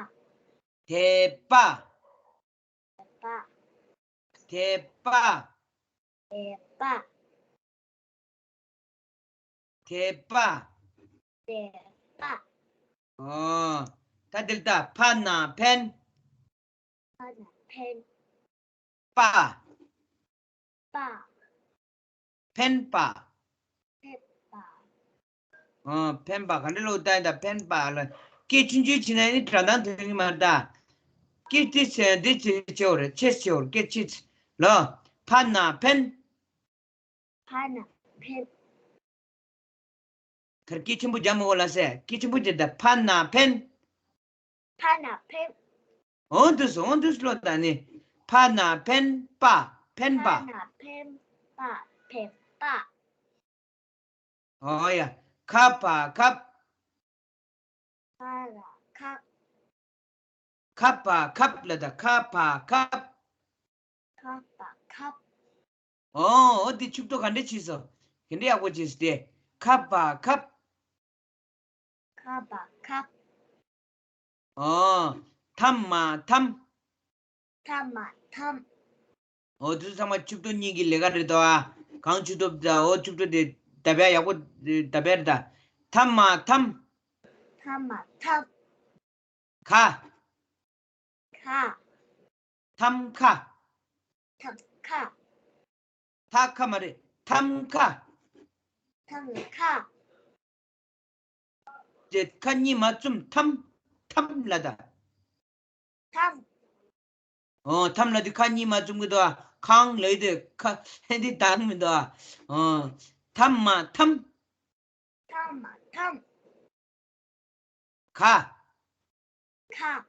དད་པ། དད་པ། དད་པ། དད་པ། དད་པ། དད་པ། ཨོ། ད་འདིར་ལྟ། ཕ་ན་ཕན། ཕ་ན་ཕན། པ། པ། ཕན་པ། ཕན་པ། ཨོ། ཕན་པ། ག་འདྲ་ལོ་ད་ཡིན་ད། ཕན་པ་ལ། སྐད་ཆུང་ཆུང་བྱས་ན་ནི་སྒྲ་གདངས་ཐོན་གྱི་མ་རེད་ད། སྐད་དེ་ཆེ་འདི་ཆེ་ཆེ་བོ་རེད། ཆེ་ཆེ་བོ་རེད། སྐད་ཆེ་ཆེ་ལོ། ཕ་ན་ཕན། ཕ་ན་ཕན། ད་སྐད་ཆེན་པོ་རྒྱག་མི་དགོས་ལ་ཟེར། སྐད་ཆེན་པོ་བྱས་ད། ཕ་ན་ཕན། ཕ་ན་ཕན། འོ་འདུག་སེ། འོ་འདུག་སེ་ལོ། ད་ནི། ཕ་ན་ཕན་པ། ཕན་པ། ཕ་ན་ཕན་པ། ཕན་པ། ཨོ་ཡ། ཁ་ཕ་ཁབ། ཁ་ལ་ཁབ། ཁ་ཕ་ཁབ་ལ་ད། ཁ་ཕ་ཁབ། ཁ་ཕ་ཁབ། ཨོ། འོ་འདི་ཕྱུག་ཏོ་ག་འདྲ་བྱས་སོ། ག་འདྲ་ཡག་པོ་བྱས་སོ་དེ། ཁ་ཕ་ཁབ། ཁ་ཕ་ཁབ། ཨོ། ཐ་མ་ཐམ། ཐ་མ་ཐམ། འོ་དེ་ཚོ་ཚང་མ་ཆུ་ཕྲུག་གཉིས་ཀྱི་ལས་ཀ་རེད་དོ་ཨ། གང་ཆུ་ཕྲུག་ད་འོ་ཆུ་ཕྲུག་དེ་ད་བས་ཡག་པོ་ད་བས་རེད་ད། ཐམ་མ་ཐམ། ཐམ་མ་ཐམ། ཁ། ཁ། ཐམ་ཁ། ཐམ་ཁ། ཐ་ཁ་མ་རེད། ཐམ་ཁ། ཐམ་ཁ། དེ་ཁ་གཉིས་མ་བཙུམ་ཐམ། ཐམ་ལ་ད། ཐམ། ཨོ་ཐམ་ལ་དེ་ཁ་གཉིས་མ་བཙུམ་གི་འདུག་ཨ། ཁང་ལ་དེ་ཁ་དེ་དང་མི་འདུག་ཨ། ཨོ་ཐམ་མ་ཐམ། ཐམ་མ་ཐམ། ཁ། ཁ།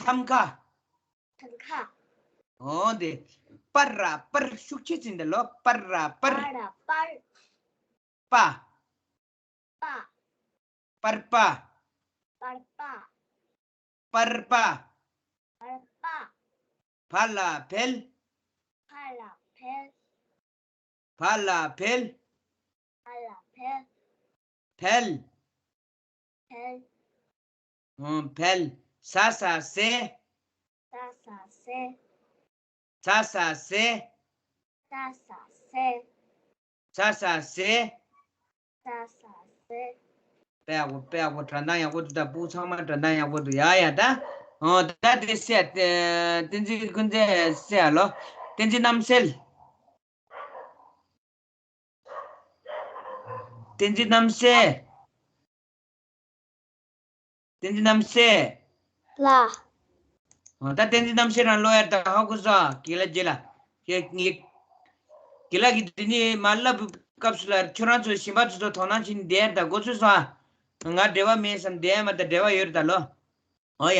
ཐམ་ཁ། ཐམ་ཁ། ཨོ་དེ། པར་ར་པར། ཤུགས་ཆེ་ཙམ་དེ་ལོ། པར་ར་པར། པར་ར་པར། པ། པ། པར་པ། པར་པ། པར་པ། པར་པ། བ་ལ་བལ། བ་ལ་བལ། བ་ལ་བལ། བ་ལ་བལ། བལ། བལ། ཨང་བལ། ཟ་ཟ་ཟས། ཟ་ཟ་ཟས། ཟ་ཟ་ཟས། ཟ་ཟ་ཟས། ཟ་ཟ་ཟས། ཟ་ཟ་ཟས། དཔེ་ཡག་པོ་དཔེ་ཡག་པོ། སྒྲ་གདངས་ཡག་པོ་འདུག་ད་སྤུ་གུ་ཚང་མ་སྒྲ་གདངས་ཡག་པོ་འདུག་ཡ་ཡ་ད། ཨོ་ད་དེ་སེ་བསྟན་འཛིན་ཀུན་མཛེས་སེ་ཡ་ལོ། བསྟན་འཛིན་རྣམ་གསལ། བསྟན་འཛིན་རྣམ་གསལ། བསྟན་འཛིན་རྣམ་གསལ། ལ། ཨོ་ད་བསྟན་འཛིན་རྣམ་གསལ་རང་ལོ་ཡར་ད་ཧ་གོ་སོང་། དགེ་ལགས་རྗེ་ལ། ཁྱེད་ངེད། དགེ་ལགས་ཀྱིས་དེ་ནི་མ་ལབ་སྐབས་སུ་ལ་ཁྱོད་རང་ཚོ་གཞན་པ་ཚོ་ཚོ་དོ་སྣང་བྱེད་ནི་བསྡད་ད་གོ་ཚོད་སོང་ཨ། ང་འབྲེལ་བ་མེད་བསམ་བསྡད་མ་ད་འབྲེལ་བ་ཡོད་རེད་ད་ལོ། ཨོ་ཡ།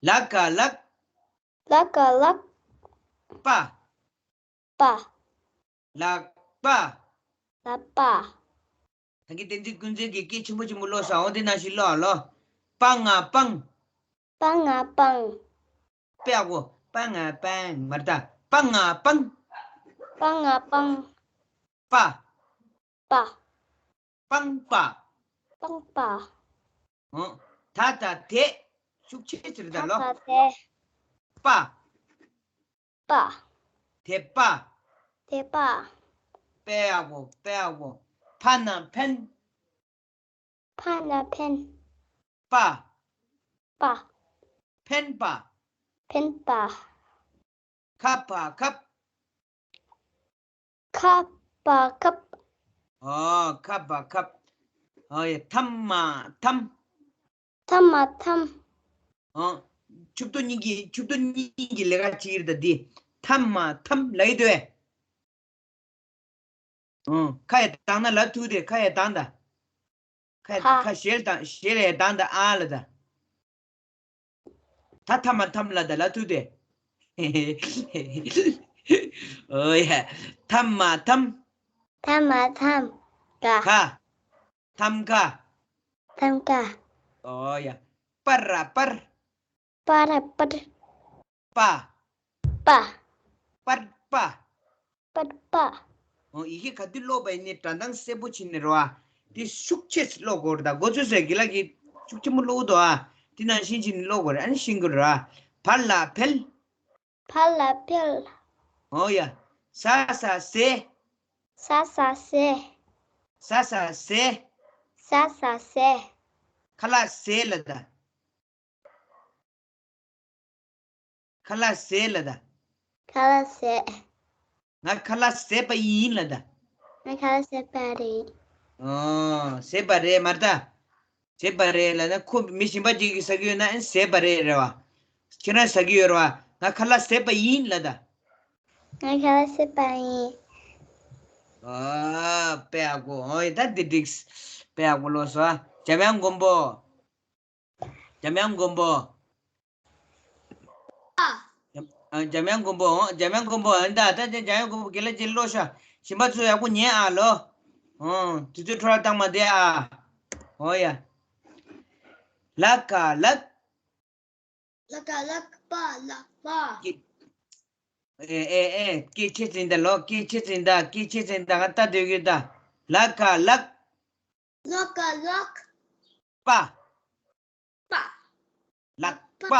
ལ་ཀ་ལག་ལ་ཀ་ལག་པ། པ། ལག་པ། ལག་པ། ད་གིན་བསྟན་འཛིན་ཀུན་མཛེས་ཀྱིས་སྐད་ཆེན་པོ་ཆེན་པོ་ཀློག་ས། འོ་དེ་ནང་བཞིན་ཀློག་ཨ་ལོ། པ་ང་པང་། པ་ང་པང་། དཔེ་ཡག་པོ། པ་ང་པང་མ་རེད་ད། པ་ང་པང་། པ་ང་པང་། པ། པ། པང་པ། པང་པ། ཨོ། ད་ད་དེ། ཤུགས་ཆེ་ཆེ་རེད་ད་ལོ། ད་ད་དེ། པ། པ། དད་པ། དད་པ། དཔེ་ཡག་པོ་དཔེ་ཡག་པོ། ཕ་ན་ཕན། ཕ་ན་ཕན། པ། པ། ཕན་པ། ཕན་པ། ཁ་བ་ཁབ། ཁ་བ་ཁབ། ཨོ་ཁ་བ་ཁབ། ཨོ་ཡ་ཐམ་མ་ཐམ། ཐམ་མ་ཐམ། ཨོ། ཆུ་ཕྲུག་གཉིས་ཀྱི་ཆུ་ཕྲུག་གཉིས་ཀྱི་ལས་ཀ་བྱེད་ཀྱི་རེད་ད་འདི། ཐམ་མ་ཐམ་ལབ་ཀྱི་འདུག་གས། ཨོ། ཁ་ཡ་བཏང་ན་ལབ་ཐུབ་དེ། ཁ་ཡ་བཏང་ད། ཁ་ཡ་ཧ། ཁ་ཞལ་བཏང་ཞལ་ཡ་བཏང་ད་ཨ་ལ་ད། ད་ཐམ་མ་ཐམ་ལ་ད་ལ་ཐུག་སྟེ། ཨོ་ཡ། ཐམ་མ་ཐམ། ཐམ་མ་ཐམ། ཀ་ཁ། ཐམ་ཀ། ཐམ་ཀ། ཨོ་ཡ། པར་ར་པར། པར་ར་པར། པ། པ། པར་པ། པར་པ། ཨོ་ཡི་གེ་ག་དུས་ཀློག་པ་ཡིན་ནའི་སྒྲ་གདངས་གསལ་པོ་བྱས་ནས་རེད་བ། དེ་ཤུགས་ཆེ་ཀློག་དགོས་རེད་ད། མགོ་ཚོས་ཟེར་དགེ་ལགས་ཀྱིས་ཤུགས་ཆེན་པོ་ཀློག་འདུག་ཨ། དེ་ནང་བཞིན་བྱས་ནས་ཀློག་དགོས་རེད། ཨ་ནི་ཤེས་དགོས་རེད་བ། བ་ལ་བལ། བ་ལ་བལ། ཨོ་ཡ། ཟ་ས་ཟས། ཟ་ས་ཟས། ཟ་ས་ཟས། ཟ་ས་ཟས། ཁ་ལག་ཟས་ལ་ད། ཁ་ལག་ཟས་ལ་ད། ཁ་ལག་ཟས། ང་ཁ་ལག་ཟས་པ་ཡིན་ལ་ད། ང་ཁ་ལག་ཟས་པ་རེད། ཨོ། ཟས་པ་རེད་མ་རེད་ད། ཟས་པ་རེད་ལ་ན་ཁོ་མི་གཞན་པ་ཅིག་གིས་ཟ་གི་ཡོད་ན་ཨེ་ཟས་པ་རེད་རེད་བ། ཁྱེད་རང་ཟ་གི་ཡོད་རེད་བ། ང་ཁ་ལག་ཟས་པ་ཡིན་ལ་ད། ང་ཁ་ལག་ཟས་པ་ཡིན། ཨ། དཔེ་ཡག་པོ། ཨོ་ཡ་ད་འདི་འགྲིག་དཔེ་ཡག་པོ་ཀློག་སོང་། འཇམ་དབྱངས་མགོན་པོ། འཇམ་དབྱངས་མགོན་པོ། ཨ། འཇམ་དབྱངས་མགོན་པོ། འཇམ་དབྱངས་མགོན་པོ། ཨ་ད་ད་འཇམ་དབྱངས་མགོན་པོ་དགེ་ལགས་ཀྱིས་ཀློག་ཤག་གཞན་པ་ཚོ་ཡག་པོ་ཉན་ཨ་ལོ། ཨོ། དུས་ཚོད་འཕྲོ་བརླག་བཏང་མ་བསྡད་ཨ། ཨོ་ཡ། ལ་ཀ་ལག་ལ་ཀ་ལག་པ་ལག་པ། ཀྱེ། ཨེ་ཨེ་ཨེ། སྐད་ཆེ་ཙམ་ད་ལོ། སྐད་ཆེ་ཙམ་ད། སྐད་ཆེ་ཙམ་ད། ང་ལྟ་སྡོད་ཀྱི་ད། ལ་ཀ་ལག་ལ་ཀ་ལག་པ། པ། ལག་པ།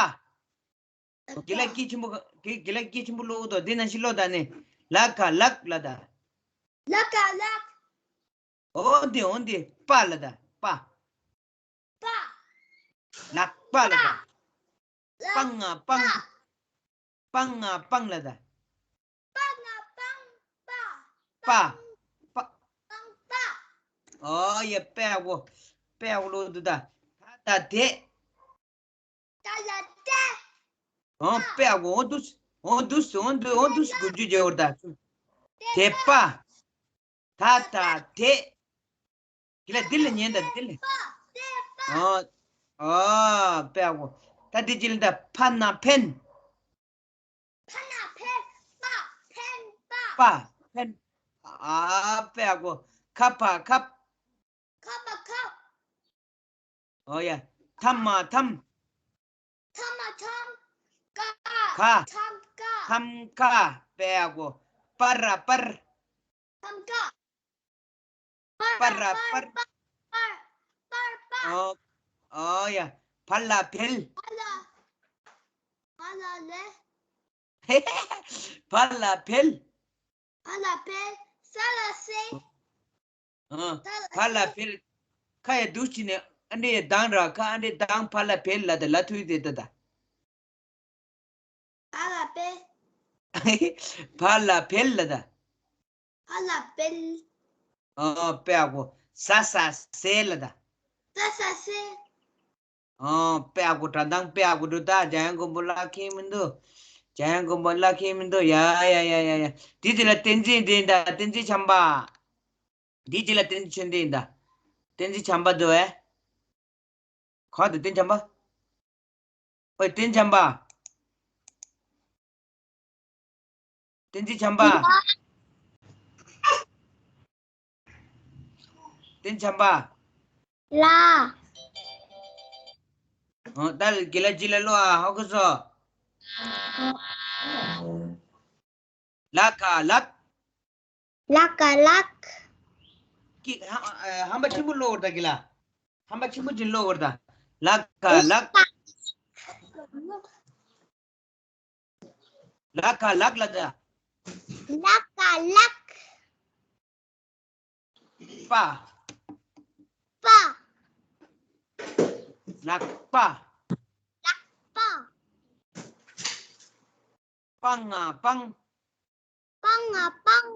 པ། དགེ་ལགས་སྐད་ཆེན་པོ་དགེ་དགེ་ལགས་སྐད་ཆེན་པོ་ཀློག་འདུག་དེ་ནང་བཞིན་ཀློག་ད་ནི། ལ་ཀ་ལག་ལ་ད། ལ་ཀ་ལག་འོ་འདི་འོ་འདི་པ་ལ་ད་པ། པ། ལག་པ་ལ་ད། པ། པང་ང་པང་། པ། པང་ང་པང་ལ་ད། པ་ང་པང་པ། པ། པང་པ། པང་པ། ཨོ་ཡ་པེ་ཨ་གོ། པེ་ཨ་གོ་ཀློག་འདུག་ད། ད་ད་དེ། ད་ལ་ཏེ། ཨོ་པེ་ཨ་གོ་འོ་འདུག་འོ་འདུག་འོ་འདུག་འོ་འདུག་དགུ་བཅུ་བརྗེ་བར་ད། དེ་པ། ད་ད་དེ། དེ་ལ་འདི་ལ་ཉན་ད་འདི་ལ། ཨོ། ཨོ་པེ་ཨ་གོ། ད་འདི་ཅི་ལ་ད་ཕ་ན་ཕན། ཕ་ན་ཕན། པ། ཕན་པ། པ། ཕན། ཨ་པེ་ཨ་གོ། ཁ་ཕ་ཁབ། ཁ་ཕ་ཁབ། ཨོ་ཡ། ཐ་མ་ཐམ། ཐ་མ་ཐམ། ཀ། ཁ། ཐམ་ཀ། ཐམ་ཀ། པེ་ཨ་གོ། པ་ར་པར། ཐམ་ཀ། པ་ར་པར། པར། པར། པར་པ། ཨོ། ཨོ་ཡ། ཕ་ལ་ཕལ། ཕ་ལ། ཕ་ལ་ལེ། ཕ་ལ་ཕལ། ཕ་ལ་ཕལ། ས་ལ་སེ། ཨ། ཕ་ལ་ཕལ། ཁ་ཡ་འདུག་ཅི་ནས་ཨ་འདྲེ་གདང་ར་ཁ་ཨ་འདྲེ་གདང་ཕ་ལ་ཕལ་ལ་དེ་ལ་ཐུག་དེ་ད་ད། ཕ་ལ་ཕལ། ཕ་ལ་ཕལ་ལ་ད། ཕ་ལ་ཕལ། ཨ་པེ་ཨ་གོ། ས་ས་སེ་ལ་ད། ས་ས་སེ། ཨོ། པེ་ཨ་གོ་དྲ་དང་པེ་ཨ་གོ་འགྲོ་ད་འཇམ་དབྱངས་མགོན་པོ་བླ་མཁན་མི་འདུག་འཇམ་དབྱངས་མགོན་པོ་བླ་མཁན་མི་འདུག་ཡ་ཡ་ཡ་ཡ་ཡ། དེ་དེ་ལ་བསྟན་འཛིན་འདི་ཡིན་ད་བསྟན་འཛིན་བྱམས་པ། འདི་དེ་ལ་བསྟན་འཛིན་ཆོས་འདི་ཡིན་ད། བསྟན་འཛིན་བྱམས་པ་འདུག་ཨེ། ག་དུ་བསྟན་བྱམས་པ། ཨོ་བསྟན་བྱམས་པ། བསྟན་འཛིན་བྱམས་པ། བསྟན་བྱམས་པ། ལ། ཨོ་ད་གི་ལ་ཇི་ལ་ལོ་ཨ་ཧོ་ཁུ་སོ། ལ་ཀ་ལག་ལ་ཀ་ལག་ཀི་ཧ་ཨ་ཧམ་པ་ཆེན་པོ་ལོ་བར་ད་གི་ལ། ཧམ་པ་ཆེན་པོ་ཅིག་ལོ་བར་ད། ལ་ཀ་ལག་ལ་ཀ་ལག་ལ་ད། ལ་ཀ་ལག་པ། པ། ལག་པ། ལག་པ། པ་ང་པང་། པ་ང་པང་།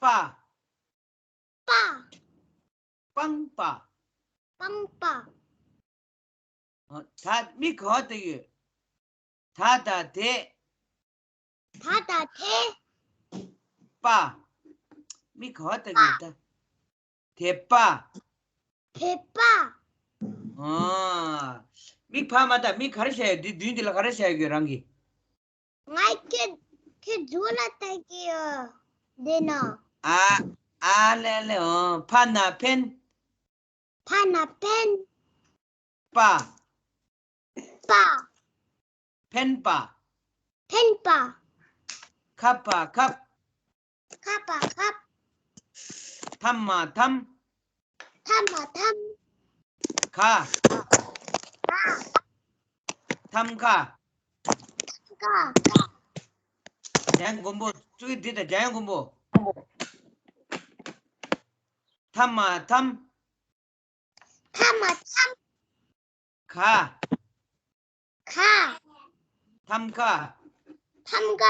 པ། པ། པང་པ། པང་པ། ཨ། ད་མིག་ག་པར་ཡོད། ད་ད་དེ། ད་ད་དེ། པ། མིག་ག་པར་ཡོད་ད། དེ་པ། དེ་པ། ཨ། མིག་ཕ་མ་ད་མིག་ག་རེ་བྱས་ཡོད་འདི་མདུན་འདི་ལ་ག་རེ་བྱས་ཡོད་རང་གི། ང་ཁྱེད་ཁྱེད་རྫུན་ལ་ལྟ་གི་ཡོད། འདི་ན། ཨ། ཨ་ལེ་ལེ་ཨོ། ཕ་ན་ཕན། ཕ་ན་ཕན། པ། པ། ཕན་པ། ཕན་པ། ཁ་ཕ་ཁབ། ཁ་ཕ་ཁབ། ཐ་མ་ཐམ། ཐ་མ་ཐམ། ཁ། ཁ། ཐམ་ཁ། ཁ། འཇམ་དབྱངས་མགོན་པོ་ཚུགས་འདི་དང་འཇམ་དབྱངས་མགོན་པོ། ཐ་མ་ཐམ། ཐ་མ་ཐམ། ཁ། ཁ། ཐམ་ཁ། ཐམ་ཁ།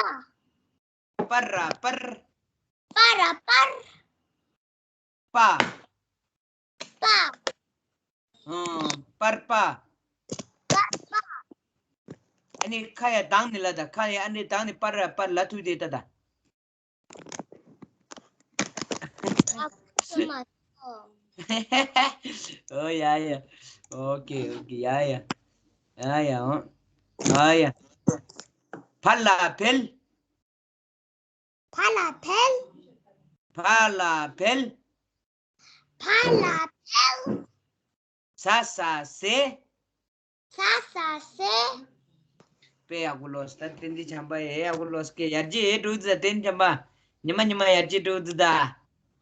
པ་ར་པར། པ་ར་པར། པ། པ། ཨང་། པར་པ། པར་པ། ཨ་ནི་ཁ་ཡ་གདངས་ནི་ལ་ད་ཁ་ཡ་ཨ་ནི་གདངས་ནི་པར་ར་པར་ལ་ཐུག་དེ་ད་ད། ཨ་ཁུ་མ་ཐོ། ཨོ་ཡ་ཡ། ཨོ་ཀེ་ཨོ་ཀེ་ཡ་ཡ། ཡ་ཡ་ཨོ། ཡ་ཡ། ཕ་ལ་ཕལ། ཕ་ལ་ཕལ། ཕ་ལ་ཕལ། ཕ་ལ་ཕལ། ས་ས་སེ། ས་ས་སེ། དཔེ་ཡག་པོ་ལོས་ད་བསྟན་འཛིན་བྱམས་པ་ཡེ་ཡག་པོ་ལོས་ཀེ་ཡར་རྒྱས་ཡེ་འགྲོ་འདུག་ད་བསྟན་བྱམས་པ། ཉི་མ་ཉི་མ་ཡར་རྒྱས་འགྲོ་འདུག་ད།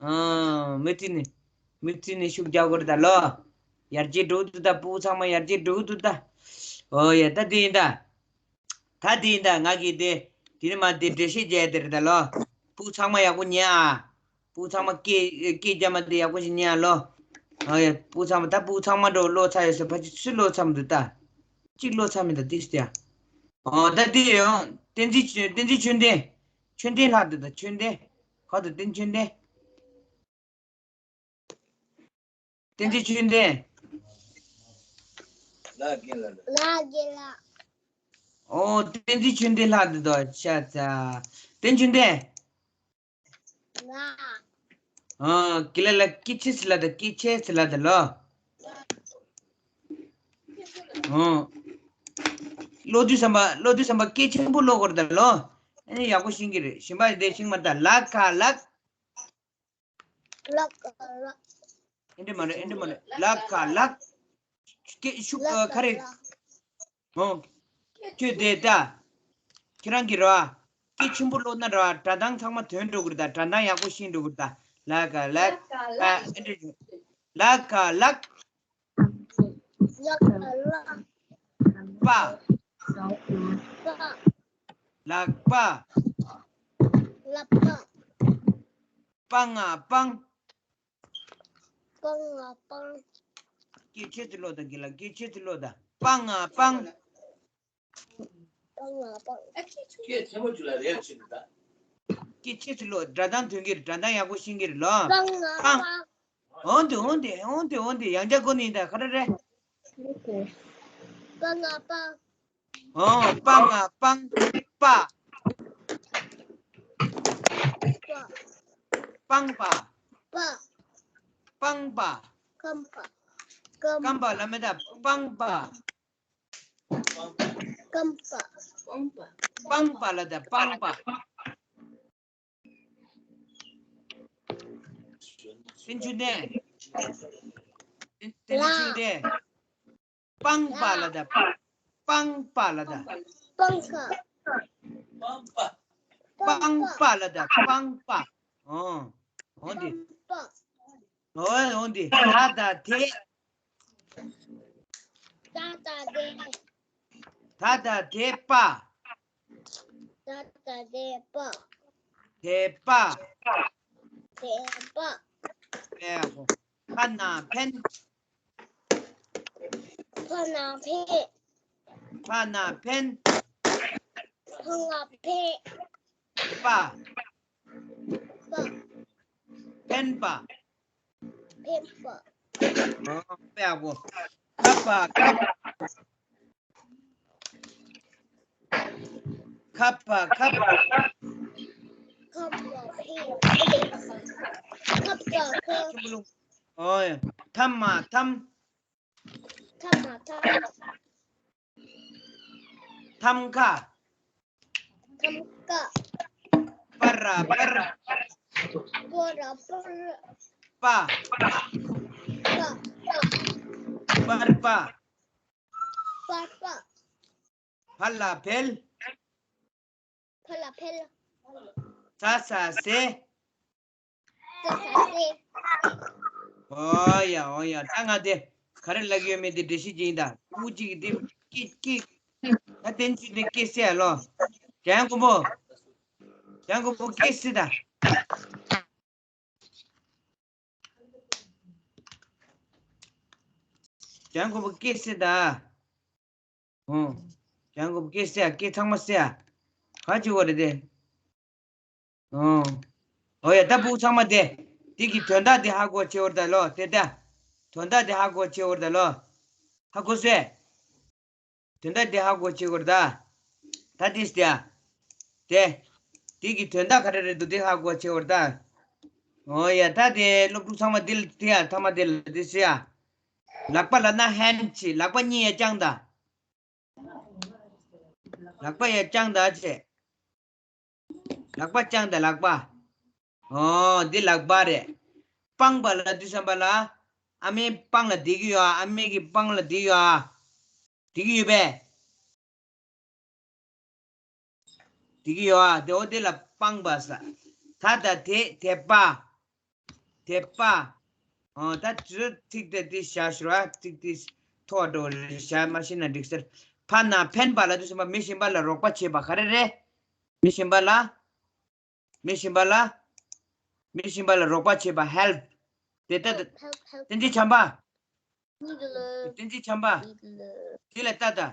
ཨང་། མུ་མཐུད་ནས་མུ་མཐུད་ནས་ཤུགས་རྒྱག་དགོས་རེད་ད་ལོ། ཡར་རྒྱས་འགྲོ་འདུག་ད་ཕྲུ་གུ་ཚང་མ་ཡར་རྒྱས་འགྲོ་འདུག་ད། ཨོ་ཡ། ད་དེ་ཡིན་ད། ད་དེ་ཡིན་ད། ང་གིས་དེ་དེ་ནི་མ་དེ་འགྲེལ་བཤད་བྱས་དེ་རེད་ད་ལོ། ཕྲུ་གུ་ཚང་མ་ཡག་པོ་ཉན་ཨ། ཕྲུ་གུ་ཚང་མ་སྐད་སྐད་རྒྱབ་མ་དེ་ཡག་པོ་ཞིག་ཉན་ཨ་ལོ། ཨོ་ཡ། ཕྲུ་གུ་ཚང་མ་ད་ཕྲུ་གུ་ཚང་མ་འགྲོ་ལོ་ཚ་ཡོད་ས། ཕ་ཆི་སུ་ལོ་ཚ་མི་འདུག་ད། གཅིག་ལོ་ཚ་མི་འདུག་ཏིས་ཏེ། ཨོ་ད་དེ་ཡོང་། བསྟན་འཛིན་བསྟན་འཛིན་ཆོས་ལྡན། ཆོས་ལྡན་ལྷག་འདུག་ད། ཆོས་ལྡན། ག་འདུག་བསྟན་ཆོས་ལྡན། བསྟན་འཛིན་ཆོས་ལྡན། ལགས་རྒན་ལགས། ལགས་རྒན་ལགས། ཨོ་བསྟན་འཛིན་ཆོས་ལྡན་ལྷག་འདུག་ད། ཤ་ཚ། བསྟན་ཆོས་ལྡན། ལགས། ཨ་གི་ལ་ལ་སྐད་ཆེ་ཟེར་ལ་ད། སྐད་ཆེ་ཟེར་ལ་ད་ལོ། ཨོ། ཀློག་དུས་ཙམ་པ་ཀློག་དུས་ཙམ་པ་སྐད་ཆེན་པོ་ཀློག་དགོས་རེད་ད་ལོ། ཨ་ནི་ཡག་པོ་ཤེས་ཀྱི་རེད། གཞན་པ་དེ་ཤེས་མ་ད། ལ་ཀ་ལགས། ལ་ཀ་ལགས། ཨེ་འདྲ་མ་རེད། ཨེ་འདྲ་མ་རེད། ལ་ཀ་ལགས། སྐད་ཤུགས་ལ་ཀ་ག་རེ། ལགས། ཨོ། ཁྱོད་དེ་ད། ཁྱེད་རང་གིས་ར། སྐད་ཆེན་པོ་ཀློག་ན་ར། སྒྲ་གདངས་ཚང་མ་ཐོན་འགྲོ་གི་རེད་ད། སྒྲ་གདངས་ཡག་པོ་ཤེས་འགྲོ་གི་རེད་ད། ལ་ཀ་ལགས། ལ་ཀ་ལགས། ཨ་ཨེ་འདྲ། ལ་ཀ་ལགས། ལ་ཀ་ལགས། པ། པ། ལག་པ། ལག་པ། པ་ང་པང་། པ་ང་པང་། སྐད་ཆེ་ཙམ་ཀློག་ད། གི་ལ་སྐད་ཆེ་ཙམ་ཀློག་ད། པ་ང་པང་། པ་ང་པང་། སྐད་ཆེ་ཙམ་ཀློག་ད། སྒྲ་གདངས་ཐོན་གྱི་རེད། སྒྲ་གདངས་ཡག་པོ་ཤེས་ཀྱི་རེད་ལོ། པ་ང་པང་། པང་། འོན་ཏེ་འོན་ཏེ་འོན་ཏེ་འོན་ཏེ། ཡང་བསྐྱར་གོ་ནི་ཡིན་ད། ག་རེ་རེད། པ་ང་པང་། ཨོ། པ་ང་པང་། པ། པ། སྤངས་པ། པ། སྤངས་པ། སྐམ་པ། སྐམ་པ་ལ་མེ་ད། སྤངས་པ། སྐམ་པ། སྤངས་པ། སྤངས་པ་ལ་ད། སྤངས་པ། བསྟན་ཆོས་ལྡན། བསྟན་བསྟན་ཆོས་ལྡན། སྤངས་པ་ལ་ད། སྤངས་པ་ལ་ད། སྤངས་པ། སྤངས་པ་ལ་ད། སྤངས་པ། ཨོ། འོ་འདི། སྤངས་པ། འོ་འོ་འདི། ད་ད་དེ། ད་ད་དེ། ད་ད་དེ་པ། ད་ད་དེ་པ། དེ་པ། དེ་པ། ཨེ་ཧོ། ཕ་ན་ཕན། ཕ་ན་ཕན། ཕ་ན་ཕན། ཕ་ན་ཕན། པ། པ། ཕན་པ། ཕན་པ། ཨོ་དཔེ་ཡག་པོ། ཁ་པ་ཁ། ཁ་པ་ཁ། ཁ་པ་ཁ། ཁ་པ་ཁ། ཨོ་ཡ། ཐ་མ་ཐམ། ཐ་མ་ཐམ། ཐམ་ཁ། ཐམ་ཁ། པ་ར་པར། པ་ར་པར། པ། པ། པར་པ། པར་པ། བ་ལ་བལ། བ་ལ་བལ། ས་ས་ཟེ། ས་ས་ཟེ། ཨོ་ཡ་ཨོ་ཡ། ད་ང་དེ་ག་རེ་ལབ་ཀྱི་ཡོད་མེད་དེ་འགྲེལ་བཤད་བྱེད་ཡིན་ད། ཕྲུ་གུ་གཅིག་གིས་དེ་སྐད་སྐད། ད་བསྟན་བཅོས་དེ་སྐད་གསལ་ལོ། འཇམ་མགོན་པོ། འཇམ་མགོན་པོ་སྐད་གསལ་ད། འཇམ་མགོན་པོ་སྐད་གསལ་ད། ཨོ། འཇམ་མགོན་པོ་སྐད་གསལ་ཡ། སྐད་ཚང་མ་གསལ་ཡ། ག་བྱེད་དགོས་རེད་དེ། ཨོ། ཨོ་ཡ། ད་ཕྲུ་གུ་ཚང་མ་དེ། དེ་གི་དོན་དག་དེ་ཧ་གོ་བྱེད་དགོས་རེད་ད་ལོ། དེ་ད། དོན་དག་དེ་ཧ་གོ་བྱེད་དགོས་རེད་ད་ལོ། ཧ་གོ་སོང་། དོན་དག་དེ་ཧ་གོ་བྱེད་དགོས་རེད་ད། ད་དེ་སྟེ། དེ། དེ་གི་དོན་དག་ག་རེ་རེད་འདུག་དེ་ཧ་གོ་བྱེད་དགོས་རེད་ད། ཨོ་ཡ། ད་དེ་སློབ་ཕྲུག་ཚང་མ་དེ་ལ་དེ་ཡ། ཐ་མ་དེ་ལ་དེ་སེ་ཡ། ལག་པ་ལ་ན་ཧན་བྱེད། ལག་པ་གཉིས་ཡ་བརྐྱངས་ད། ལག་པ་ཡ་བརྐྱངས་ད་བྱེད། ལག་པ་བརྐྱངས་ད། ལག་པ། ཨོ་འདི་ལག་པ་རེད། སྤངས་པ་ལ་དུས་ཙམ་པ་ལ། ཨ་མའི་པང་ལ་བསྡད་ཀྱི་ཡོད་ཨ། ཨ་མའི་གི་པང་ལ་བསྡད་ཡོད་ཨ། བསྡད་ཀྱི་ཡོད་པས། བསྡད་ཀྱི་ཡོད་ཨ། དེ་འོ་དེ་ལ་སྤངས་པ་ཟེར། ད་ད་དེ་དེ་པ། དེ་པ། ཨོ་ད་དེ་ཚིག་དེ་དེ་བཞག་ཞུ་ར། ཚིག་དེ་ཐོག་འགྲོ་རེ་བཞག་མ་ཤེས་ན་འགྲིག་ཟེར། ཕ་ན་ཕན་པ་ལབ་དུས་ཙམ་པ་མི་གཞན་པ་ལ་རོགས་པ་བྱེད་པ་ག་རེ་རེད། མི་གཞན་པ་ལ། མི་གཞན་པ་ལ། མི་གཞན་པ་ལ་རོགས་པ་བྱེད་པ་help། དེ་ལྟ་བསྟན་འཛིན་བྱམས་པ། བསྟན་འཛིན་བྱམས་པ། དེ་ལ་ལྟ་ད།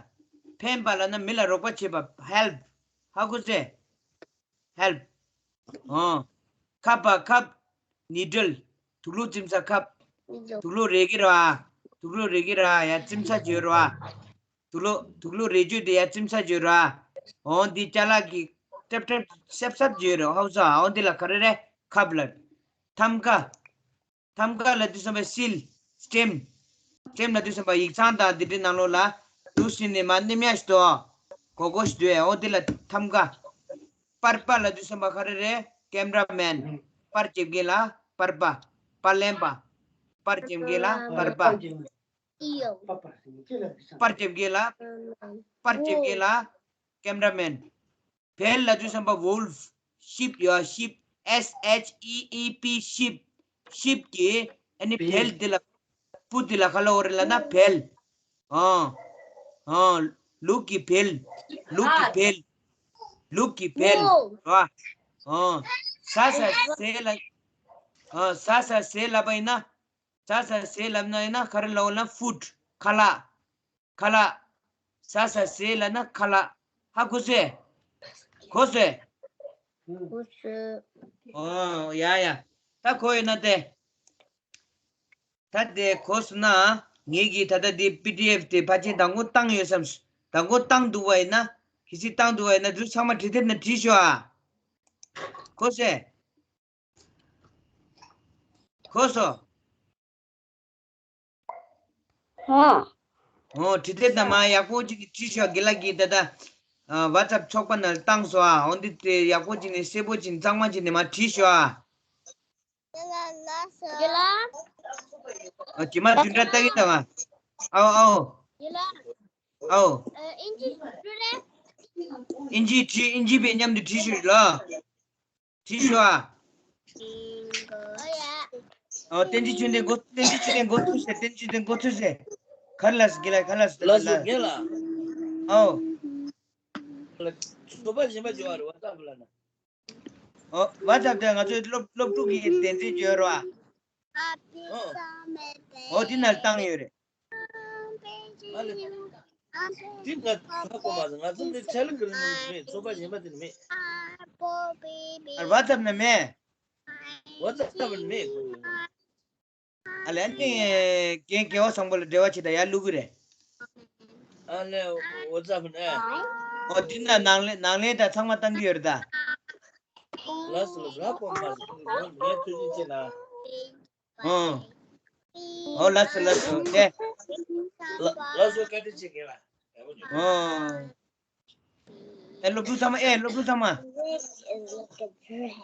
ཕན་པ་ལབ་ན་མི་ལ་རོགས་པ་བྱེད་པ་help། ཧ་གོ་ཚེ། help། ཨོ། ཁབ་པ་ཁབ། needle། དུག་ལོག་བཙེམ་ས་ཁབ། དུག་ལོག་རེག་གི་ར། དུག་ལོག་རེག་གི་ར་ཡ་བཙེམ་ས་བརྗོད་ར། དུག་ལོག་དུག་ལོག་རེག་བརྗོད་དེ་ཡ་བཙེམ་ས་བརྗོད་ར། ཨོ་འདི་ཅ་ལག་གི་ཏྲབ་ཏྲབ་སྲབ་སྲབ་བརྗོད་ར་ཧའུ་ས་ཨོ་འདི་ལ་ག་རེ་རེད་ཁབ་ལ། ཐམ་ཀ། ཐམ་ཀ་ལབ་དུས་ཙམ་པ་སིལ། སི་ཊེམ། སི་ཊེམ་ལབ་དུས་ཙམ་པ་ཡིག་ཚང་དང་དེ་འདྲའི་ནང་ལོགས་ལ་དུག་སིལ་ནས་མ་ནེམ་ཡ་ཞིག་ཏོ། གོ་གོ་ཞིག་འདུག་ཨེ་འོ་དེ་ལ་ཐམ་ཀ། པར་པ་ལབ་དུས་ཙམ་པ་ག་རེ་རེད། ཀེམ་ར་མེན། པར་རྒྱབ་མཁན་ལ་པར་པ། པར་ལེན་པ། པར་རྒྱབ་མཁན་ལ་པར་པ། པར་རྒྱབ་མཁན་ལ། པར་རྒྱབ་མཁན་ལ། ཀེམ་ར་མེན། བལ་ལབ་དུས་ཙམ་པ་wolf། ཤིབ་ཡོད་ཤིབ། S H E E P ཤིབ། ཤིབ་ཀྱི་ཨ་ནི་བལ་འདི་ལ་སྤུ་འདི་ལ་ག་ལབ་དགོས་རེད་ལབ་ན་བལ། ཨ། ཨ། ལུག་གི་བལ། ལུག་གི་བལ། ལུག་གི་བལ། ར། ཨ། ཟ་ཟ་ཟེར་ལབ། ཨ། ཟ་ཟ་ཟེར་ལབ་པ་ཡིན་ན། ཟ་ཟ་ཟེར་ལབ་ན་ཡིན་ན་ག་རེ་ལབ་དགོས་ལབ་ན་ཧྥུཌ། ཁ་ལག་ཁ་ལག་ཟ་ཟ་ཟེར་ལབ་ན་ཁ་ལག་ཧ་གོ་སོང་། གོ་སོང་། གོ་སོང་། ཨོ་ཡ་ཡ། ད་གོ་ཡོད་ན་དེ། ད་དེ་གོ་སོང་ན། ངེད་ཀྱིས་ད་ལྟ་དེ་པི་ཌི་ཨེཕ་དེ་ཕལ་ཆེར་མདང་དགོང་བཏང་ཡོད་བསམ། མདང་དགོང་བཏང་འདུག་པ་ཡིན་ན། གལ་སྲིད་བཏང་འདུག་པ་ཡིན་ན་འདི་ཚང་མ་བྲིས་ཐེབས་ན་བྲིས་ཤོག་ཨ། གོ་སོང་། གོ་སོང་། ཨོ། ཨོ་བྲིས་ཏེ་ད་མ་ཡག་པོ་ཅིག་བྲིས་ཤོག་དགེ་ལགས་ཀྱིས་ད་ལྟ་ཝ་ཊི་སེབ་ཚོགས་པ་ནང་བཏང་སོང་ཨ། འོ་འདི་དེ་ཡག་པོ་ཅིག་ནས་གསལ་པོ་ཅིག་གཙང་མ་ཅིག་ནས་མ་བྲིས་ཤོག་ཨ། དགེ་ལགས། ཨ་ཇི་མ་བདུན་ཕྲག་ལྟ་གི་དང་ཨ། ཨའོ་ཨའོ། དགེ་ལགས། ཨའོ། ཨ་ཨིན་ཇི་བྲིས་རེད། ཨིན་ཇི་བྲིས་ཨིན་ཇི་བས་མཉམ་དུ་བྲིས་ཤོག་ལ། བྲིས་ཤོག་ཨ། ཨོ་བསྟན་འཛིན་ཆོས་ལྡན་འགོ་བསྟན་འཛིན་ཆོས་ལྡན་འགོ་ཚུགས་ཟེར། བསྟན་འཛིན་ཆོས་ལྡན་འགོ་ཚུགས་ཟེར། ག་རེ་ལབ་སོང་དགེ་ལགས་ག་རེ་ལབ་སོང་ལགས་སོ་ལགས། རྒན་ལགས། ཨོ། ཚོགས་པ་གཞན་པ་བརྗོད་པ་རེད་ཝ་ཊི་སེབ་ལ་ན། ཨོ་ཝ་ཊི་སེབ་དེ་ང་ཚོའི་སློབ་སློབ་ཕྲུག་གི་སྡེ་ཚན་བརྗོད་རོགས་ཨ། ཨོ། ཨོ་དེ་ནང་བཏང་ཡོད་རེད། ཨ་ལེ། འདི་ང་ཧ་གོ་མ་སོང་། ང་ཚོ་འདི་ཊེ་ལི་གྷི་རམ་ནང་མེད། ཚོགས་པ་གཞན་པ་དེ་ནང་མེད། ཨ་ཝ་ཊི་སེབ་ནང་མེད། ཝ་ཊི་སེབ་ནང་མེད། ཨ་ལེ་ཨ་ནི་རྒན་རྒྱལ་བ་བཟང་པོ་ལ་འབྲེལ་བ་བྱེད་དང་ཡར་བླུག་གི་རེད། ཨ་ལེ་ཝ་ཊི་སེབ་ནང་། ཨོ་འདི་ན་ནང་ལེན་ནང་ལེན་དང་ཚང་མ་བཏང་གི་ཡོད་རེད་ད། ལགས་སོ་ལགས་སོ། ཧ་གོ་མ་སོང་། ངས་ཐུགས་རྗེ་ཆེ་གནང་། ཨོ། ཨོ་ལགས་སོ་ལགས་སོ་དེ། ལགས་སོ་བཀའ་དྲིན་ཆེ་རྒན་ལགས། ཨོ། ཨེ་སློབ་ཕྲུག་ཚང་མ་ཨེ་སློབ་ཕྲུག་ཚང་མ།